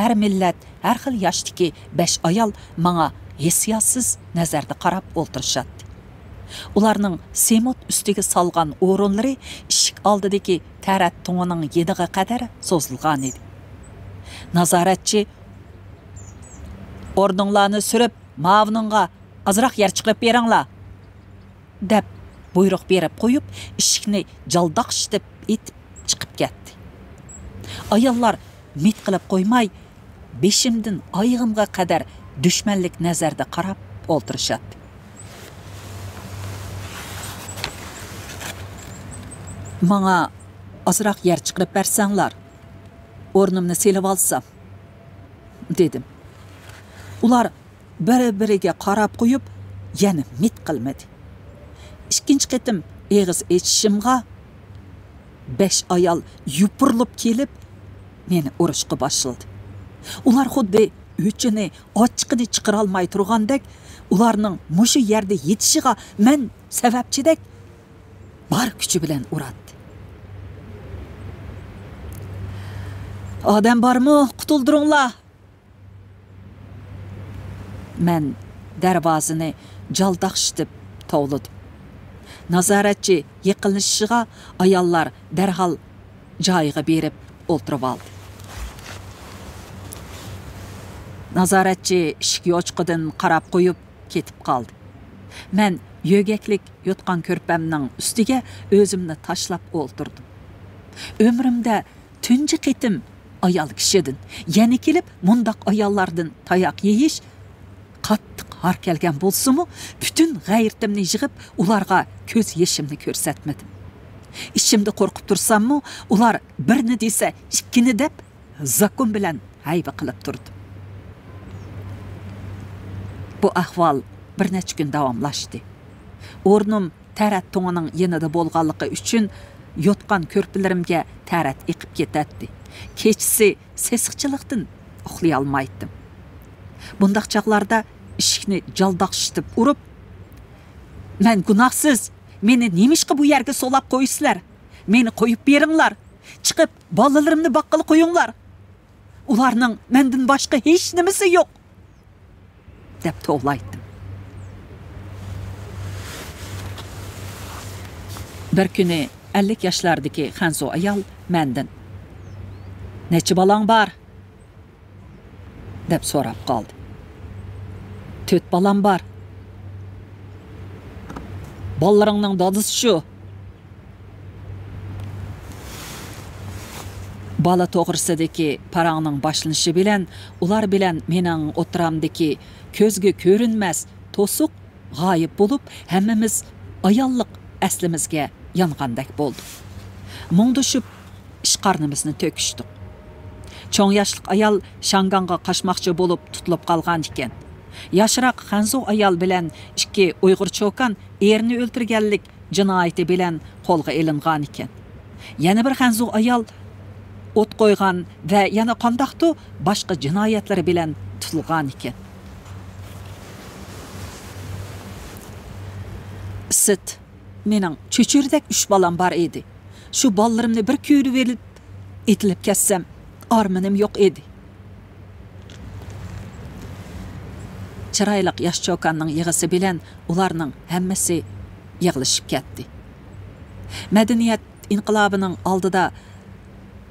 ھەر مىللەت، ھەر خىل ياشتىكى بەش ئايال ماڭا ھېسسىياتسىز نەزەردە قاراپ ئولتۇرۇشاتتى. ئۇلارنىڭ سېمونت ئۈستىگە سالغان ئورۇنلىرى ئىشىك ئالدىدىكى تەرەت تۇڭىنىڭ يېنىغا قەدەر سوزۇلغانىدى. نازارەتچى، «ئورنۇڭلارنى سۈرۈپ، ماۋۇنىڭغا ئازراق يەر چىقىرىپ بېرىڭلار!» دەپ بۇيرۇق بېرىپ قويۇپ، ئىشىكنى جالداقشىتىپ ئېتىپ چىقىپ كەتتى. ئاياللار مىت قىلىپ قويماي، بېشىمدىن ئايىغىمغا قەدەر دۈشمەنلىك نەزەردە قاراپ ئولتۇرۇشاتتى. «ماڭا ئازراق يەر چىقىرىپ بەرسەڭلار، ئورنۇمنى سېلىۋالسام» دېدىم. ئۇلار بىر-بىرىگە قاراپ قويۇپ، يەنە مىت قىلمىدى. ئىككىنچى قېتىم ئېغىز ئېچىشىمغا، بەش ئايال يوپۇرۇلۇپ كېلىپ، مېنى ئۇرۇشقا باشلىدى. ئۇلار خۇددى ئۆچىنى، ئاچچىقىنى چىقىرالماي تۇرغاندەك، ئۇلارنىڭ مۇشۇ يەردە يېتىشىغا مەن سەۋەبچىدەك، بار كۈچى بىلەن ئۇراتتى. «ئادەم بارمۇ؟ قۇتۇلدۇرۇڭلار!» مەن دەرۋازىنى جالداقشىتىپ توۋلىدىم. نازارەتچى يېقىنلىشىشىغا، ئاياللار دەرھال جايىغا بېرىپ ئولتۇرۇۋالدى. نازارەتچى ئىشىك يوچۇقىدىن قاراپ قويۇپ كېتىپ قالدى. مەن يۆگەكلىك يوتقان كۆرپەمنىڭ ئۈستىگە ئۆزۈمنى تاشلاپ ئولتۇردۇم. ئۆمرۈمدە تۇنجى قېتىم ئايال كىشىدىن، يەنە كېلىپ مۇنداق ئاياللاردىن تاياق يېيىش قاتتىق ھار كەلگەن بولسىمۇ، پۈتۈن غەيرىتىمنى يىغىپ، ئۇلارغا كۆز يېشىمنى كۆرسەتمىدىم. ئىچىمدە قورقۇپ تۇرساممۇ، ئۇلار بىرنى دېسە ئىككىنى دەپ، زاكۇن بىلەن ھەيۋە قىلىپ تۇردۇم. بۇ ئەھۋال بىر نەچچە كۈن داۋاملاشتى. ئورنۇم تەرەت تۇڭىنىڭ يېنىدا بولغانلىقى ئۈچۈن، يوتقان كۆرپىلىرىمگە تەرەت ئېقىپ كېتەتتى. كېچىسى سېسىقچىلىقتىن ئۇخلىيالمايتتىم. بۇنداق چاغلاردا ئىشىكنى جالداقشىتىپ ئۇرۇپ، «مەن گۇناھسىز، مېنى نېمىشقا بۇ يەرگە سولاپ قويىسىلەر؟ مېنى قويۇپ بېرىڭلار! چىقىپ، بالىلىرىمنى باققىلى قويۇڭلار! ئۇلارنىڭ مەندىن باشقا ھېچنېمىسى يوق!» دەپ توۋلايتتىم. بىر كۈنى ئەللىك ياشلاردىكى خەنزۇ ئايال مەندىن، «نەچچە بالاڭ بار؟» دەپ سوراپ قالدى. «تۆت بالام بار.» «بالىلىرىڭنىڭ دادىسى شۇ.» بالا توغرىسىدىكى پاراڭنىڭ باشلىنىشى بىلەن، ئۇلار بىلەن مېنىڭ ئوتتۇرامدىكى كۆزگە كۆرۈنمەس توسۇق غايىب بولۇپ، ھەممىمىز ئاياللىق ئەسلىمىزگە يانغاندەك بولدۇق. مۇڭدىشىپ، ئىش قارنىمىزنى تۆكۈشتۇق. چوڭ ياشلىق ئايال شياڭگاڭغا قاچماقچى بولۇپ تۇتۇلۇپ قالغان ئىكەن. ياشراق خەنزۇ ئايال بىلەن ئىككى ئۇيغۇر چوكان ئېرىنى ئۆلتۈرگەنلىك جىنايىتى بىلەن قولغا ئېلىنغان ئىكەن. يەنە بىر خەنزۇ ئايال ئوت قويغان ۋە يەنە قانداقتۇ باشقا جىنايەتلىرى بىلەن تۇتۇلغان ئىكەن. سىت، مېنىڭ چۆچۈرىدەك ئۈچ بالام بار ئىدى. شۇ بالىلىرىمنى بىر كۆرۈۋېلىپ، ئېتىلىپ كەتسەم، ئارمىنىم يوق ئىدى. چىرايلىق ياش چوكاننىڭ يىغىسى بىلەن ئۇلارنىڭ ھەممىسى يىغلىشىپ كەتتى. مەدەنىيەت ئىنقىلابىنىڭ ئالدىدا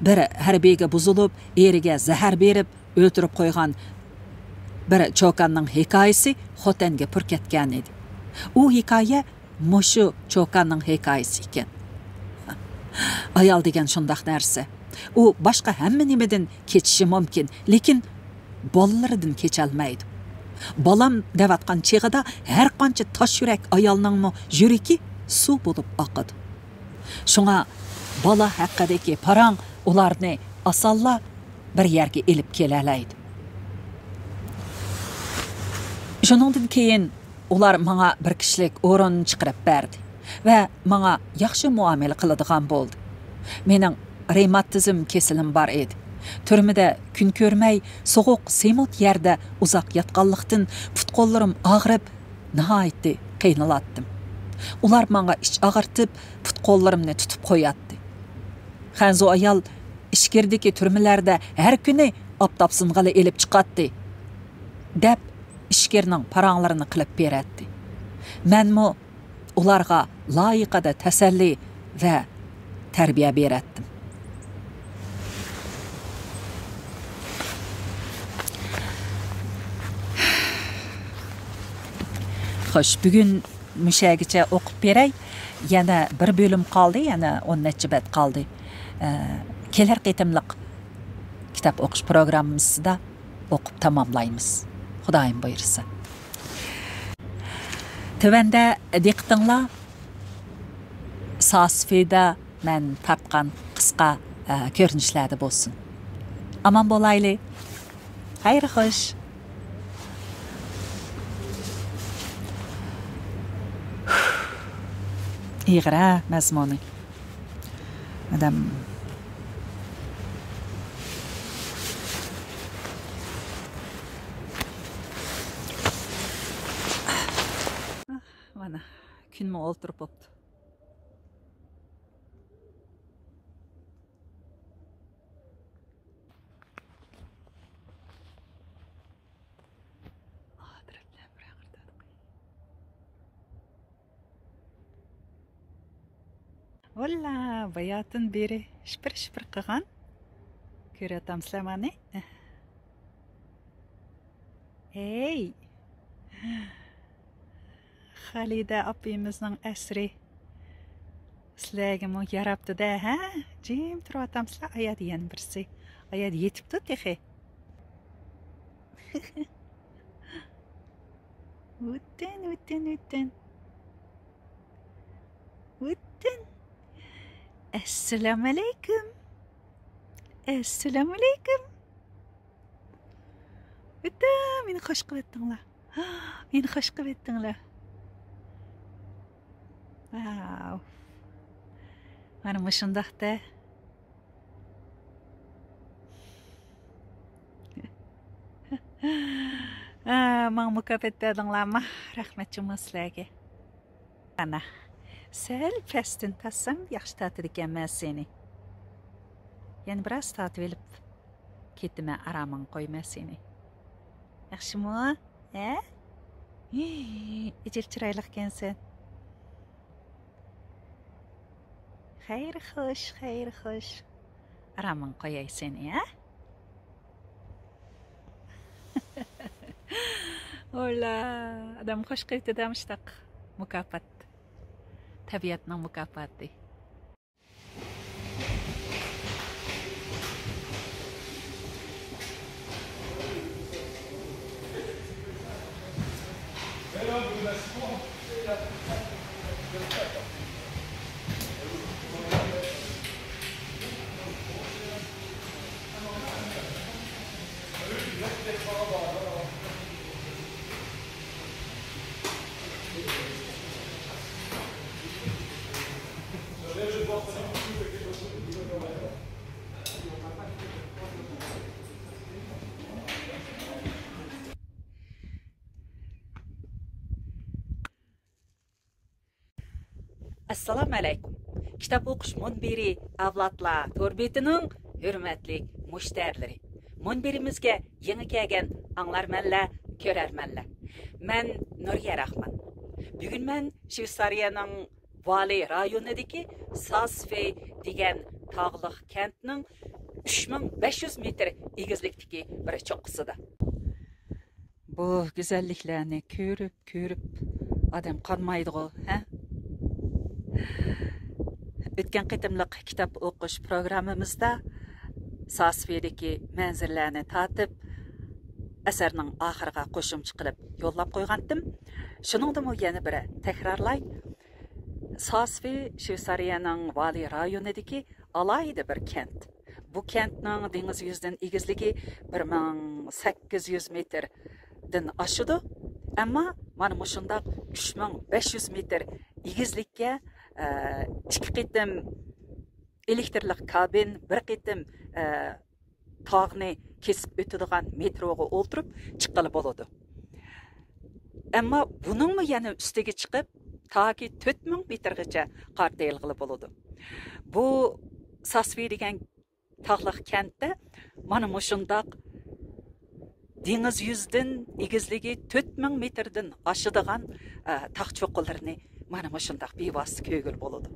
بىر ھەربىيگە بۇزۇلۇپ، ئېرىگە زەھەر بېرىپ، ئۆلتۈرۈپ قويغان بىر چوكاننىڭ ھېكايىسى خوتەنگە پۈر كەتكەن ئىدى. ئۇ ھېكايە مۇشۇ چوكاننىڭ ھېكايىسى ئىكەن. ئايال دېگەن شۇنداق نەرسە. ئۇ باشقا ھەممە نېمىدىن كېچىشى مۇمكىن، لېكىن بالىلىرىدىن كېچەلمەيدۇ. بالام دەۋاتقان چېغىدا ھەر قانچە تاش يۈرەك ئايالنىڭمۇ يۈرىكى سۇ بولۇپ ئاقىدۇ. شۇڭا بالا ھەققىدىكى پاراڭ ئۇلارنى ئاسانلا بىر يەرگە ئېلىپ كېلەلەيدۇ. شۇنىڭدىن كېيىن ئۇلار ماڭا بىر كىشىلىك ئورۇن چىقىرىپ بەردى ۋە ماڭا ياخشى مۇئامىلە قىلىدىغان بولدى. مېنىڭ رېماتىزم كېسىلىم بار ئىدى. تۈرمىدە كۈن كۆرمەي، سوغۇق سېمونت يەردە ئۇزاق ياتقانلىقتىن، پۇت-قوللىرىم ئاغرىپ، ناھايىتى قىينىلاتتىم. ئۇلار ماڭا ئىچ ئاغرىتىپ، پۇت-قوللىرىمنى تۇتۇپ قوياتتى. خەنزۇ ئايال ئىچكىرىدىكى تۈرمىلەردە ھەر كۈنى ئاپتاپ سىنغىلى ئېلىپ چىقاتتى، دەپ، ئىچكىرىنىڭ پاراڭلىرىنى قىلىپ بېرەتتى. مەنمۇ ئۇلارغا لايىقىدا تەسەللى ۋە تەربىيە بېرەتتىم. خوش، بۈگۈن مۇشەگىچە ئوقۇپ بېرەي. يەنە بىر بۆلۈم قالدى، يەنە ئون نەچچە بەت قالدى. ئە، كېلەر قېتىملىق كىتاب ئوقۇش پروگراممىسىدا ئوقۇپ تاماملايمىز، خۇدايىم بۇيرۇسا. تۆۋەندە دىققىتىڭلار ساسفىدا مەن تارتقان قىسقا، ئە، كۆرۈنۈشلەردە بولسۇن. ئامان بولايلى. خەير خوش. ئېغىر ھە مەزمۇنى. ئادەم. مانا، كۈنمۇ ئولتۇرۇپ بوپتۇ. ئادىرەپلەر بىر قىرتادىقى. ۋاللا، باياتىن بېرى شىپىر-شىپىر قىلغان. كۆرۈۋاتامسىلەر مانى؟ ھەي! خالىدە ئاپىمىزنىڭ ئەسىرى سىلەرگىمۇ ياراپتۇ-دە، ھە؟ جىم تۇرۇۋاتامسىلەر؟ ئايادا يەنە بىرسى. ئايادا يېتىپتۇ تېخى. ۋىتتىن، ۋىتتىن، ۋىتتىن. ۋىتتىن. ئەسسالامۇئەلەيكۇم. ئەسسالامۇئەلەيكۇم. ۋىتتىن، مېنى خوش قىلىۋەتتىڭلار. مېنى خوش قىلىۋەتتىڭلار. ۋاۋ. مانا مۇشۇنداق-دە. ھە، ماڭا مۇكاپات بەردىڭلارمۇ؟ رەھمەت جۇمۇ سىلەرگە. ئانا، سەل پەستىن تارتسام ياخشى تارتىدىكەنمەن سېنى. يەنە بىراز تارتىۋېلىپ كېتىمەن، ئارامىڭ قويمەن سېنى. ياخشىمۇ؟ ھە؟ ھى، ئەجەب چىرايلىقكەنسەن. خەير خوش، خەير خوش. ئارامىڭ قوياي سېنى، ھە؟ ۋاللا، ئادەم خوش قىلىۋېتىدۇ مۇشتاق مۇكاپات. تەبىئەتنىڭ مۇكاپاتى. ئەسسالامۇ ئەلەيكۇم. كىتاب ئوقۇش مۇنبىرى ئەۋلادلار تور بېتىنىڭ ھۆرمەتلىك مۇشتەرىلىرى. مۇنبىرىمىزگە يېڭى كەلگەن ئاڭلارمەنلەر، كۆرەرمەنلەر. مەن نۇرىيە راخمان. بۈگۈن مەن شۋېتسارىيەنىڭ ۋالى رايونىدىكى ساسفې دېگەن تاغلىق كەنتنىڭ ئۈچ مىڭ بەش يۈز مېتىر ئېگىزلىكتىكى بىر چوققىسىدا. بۇ گۈزەللىكلەرنى كۆرۈپ، كۆرۈپ ئادەم قانمايدىغۇ، ھە؟ ئۆتكەن قېتىملىق كىتاب ئوقۇش پروگراممىمىزدا ساسفېدىكى مەنزىرىلەرنى تارتىپ، ئەسەرنىڭ ئاخىرىغا قوشۇمچە قىلىپ يوللاپ قويغانتىم. شۇنىڭدىمۇ يەنە بىر تەكرارلاي. ساسفې شۋېتسارىيەنىڭ ۋالى رايونىدىكى ئالاھىدە بىر كەنت. بۇ كەنتنىڭ دېڭىز يۈزىدىن ئېگىزلىكى بىر مىڭ سەككىز يۈز مېتىردىن ئاشىدۇ. ئەمما مانا مۇشۇنداق ئۈچ مىڭ بەش يۈز مېتىر ئېگىزلىككە، ئە، ئىككى قېتىم ئېلېكترلىق كابىن، بىر قېتىم، ئە، تاغنى كېسىپ ئۆتىدىغان مېتروغا ئولتۇرۇپ چىققىلى بولىدۇ. ئەمما بۇنىڭمۇ يەنە ئۈستىگە چىقىپ، تاكى تۆت مىڭ مېتىرغىچە قارىتىلغىلى بولىدۇ. بۇ ساسفې دېگەن تاغلىق كەنتتە مانا مۇشۇنداق دېڭىز يۈزىدىن ئېگىزلىكى تۆت مىڭ مېتىردىن ئاشىدىغان، ئە، تاغ چوققىلىرىنى مانا مۇشۇنداق بىۋاسىتە كۆرگىلى بولىدۇ.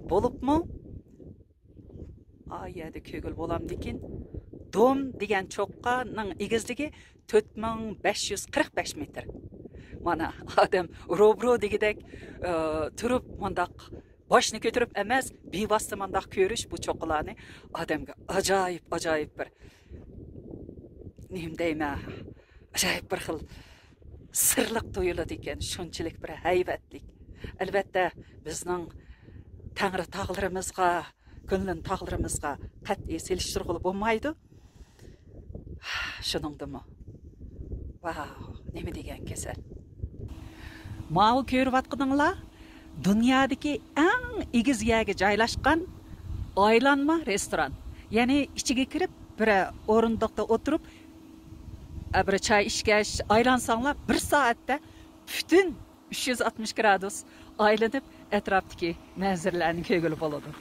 بولۇپمۇ ئا يەردە كۆرگىلى بولامدىكىن، دوم دېگەن چوققىنىڭ ئېگىزلىكى تۆت مىڭ بەش يۈز قىرىق بەش مېتىر. مانا، ئادەم روبرو دېگۈدەك، ئە، تۇرۇپ مۇنداق باشنى كۆتۈرۈپ ئەمەس، بىۋاسىتە مۇنداق كۆرۈش بۇ چوققىلارنى ئادەمگە ئاجايىپ، ئاجايىپ بىر، نېمە دەيمەن، ئاجايىپ بىر خىل سىرلىق تۇيۇلىدىكەن، شۇنچىلىك بىر ھەيۋەتلىك. ئەلۋەتتە، بىزنىڭ تەڭرى تاغلىرىمىزغا، كۈنلۈن تاغلىرىمىزغا قەتئىي سېلىشتۇرغىلى بولمايدۇ. شۇنىڭدىمۇ، ۋاۋ، نېمە دېگەن گۈزەل. ماۋۇ كۆرۈۋاتقىنىڭلار دۇنيادىكى ئەڭ ئېگىز يەرگە جايلاشقان ئايلانما رېستوران. يەنى ئىچىگە كىرىپ، بىر ئورۇندۇقتا ئولتۇرۇپ، بىر چاي ئىچكەچ ئايلانساڭلار، بىر سائەتتە پۈتۈن ئۈچ يۈز ئاتمىش گرادۇس ئايلىنىپ، ئەتراپتىكى مەنزىرىلەرنى كۆرگىلى بولىدۇ.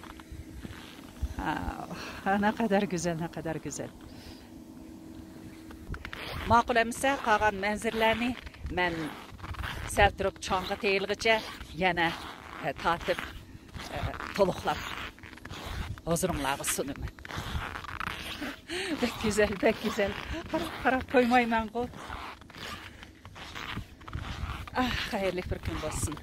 ھا، نەقەدەر گۈزەل، نەقەدەر گۈزەل. ماقۇل ئەمىسە، قالغان مەنزىرىلەرنى مەن سەل تۇرۇپ چاڭغا تېيىلغىچە يەنە، ئە، تارتىپ، ئە، تولۇقلاپ ھۇزۇرۇڭلارغا سۇنىمەن. بەك گۈزەل، بەك گۈزەل. قاراپ، قاراپ قويمايمەنغۇ. ئاھ، خەيرلىك بىر كۈن بولسۇن.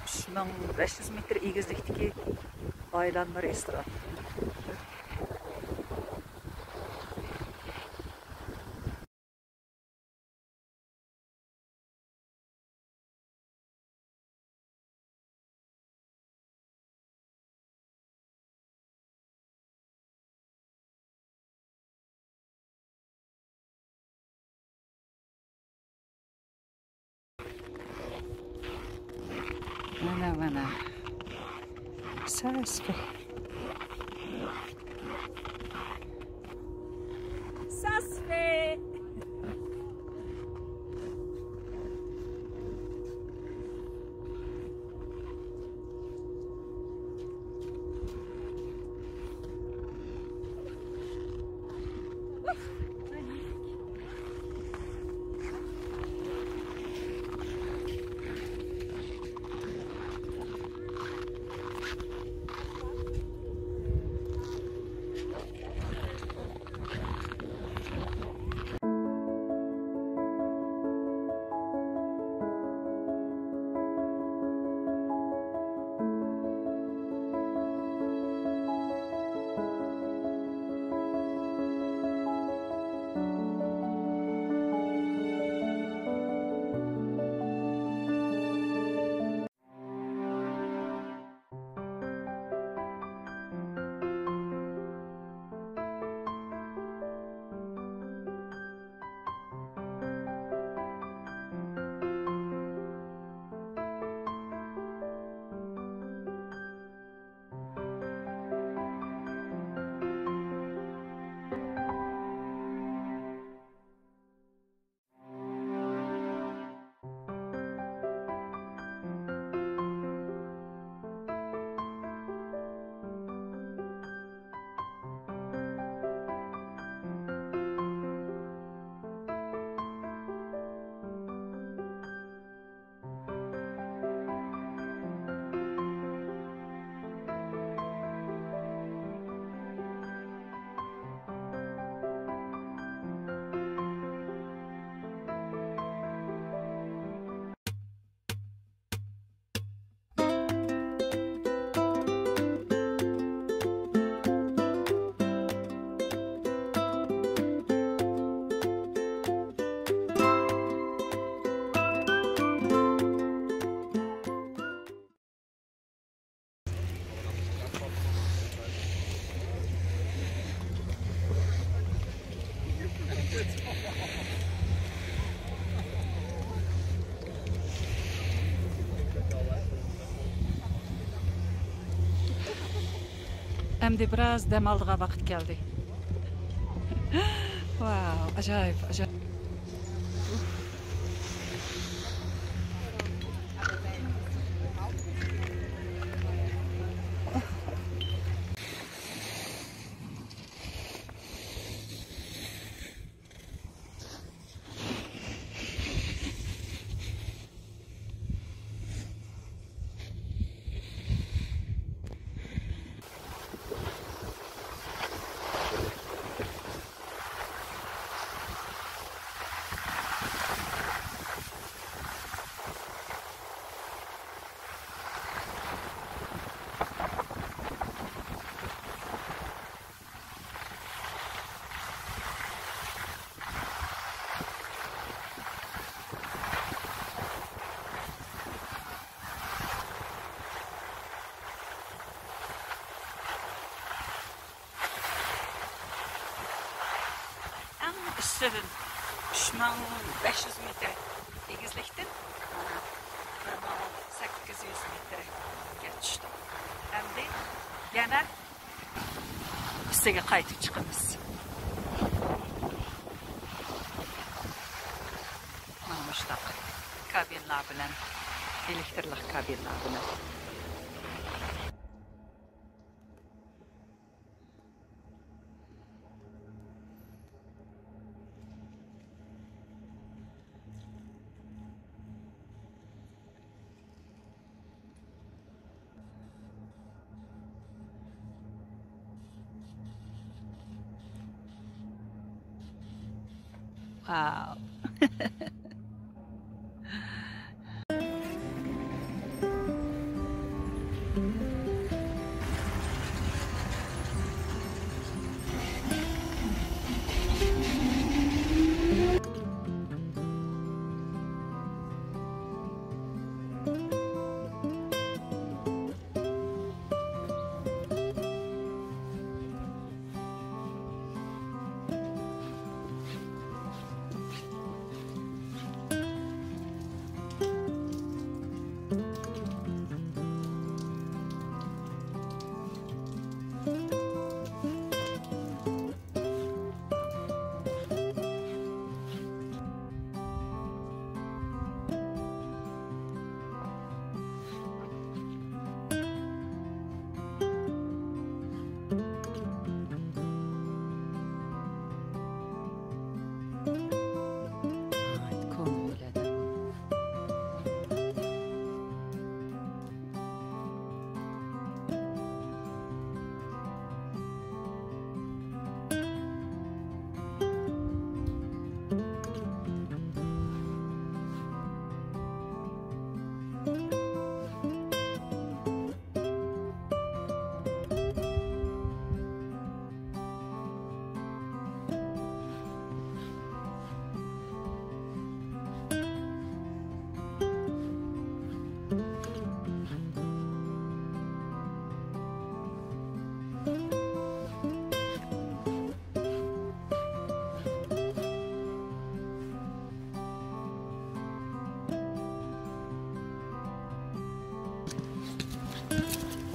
ئۈچ مىڭ بەش يۈز مېتىر ئېگىزلىكتىكى ئايلانما رېستوران. مانا، مانا. ساسفې. ساسفې. ئەمدى بىراز دەم ئالىدىغان ۋاقىت كەلدى. ۋاۋ، ئاجايىپ، ئاجايىپ. ئەڭ ئۈستىدىن ئۈچ مىڭ بەش يۈز مېتىر ئېگىزلىكتىن، مانا، بىر مىڭ سەككىز يۈز مېتىرگە چۈشتۇق. ئەمدى يەنە ئۈستىگە قايتىپ چىقىمىز. مانا مۇشۇنداق كابىنىلار بىلەن، ئېلېكتىرلىق كابىنىلار بىلەن. Wow.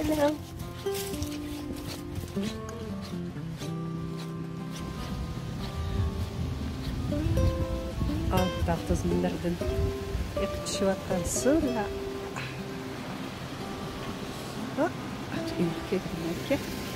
Hello. ئالتە تاغ تۈزمىلىرىدىن ئېقىپ چۈشۈۋاتقان سۇلار. ھا، ئاچ ئېنىق كۆرۈنمەيدىكەن.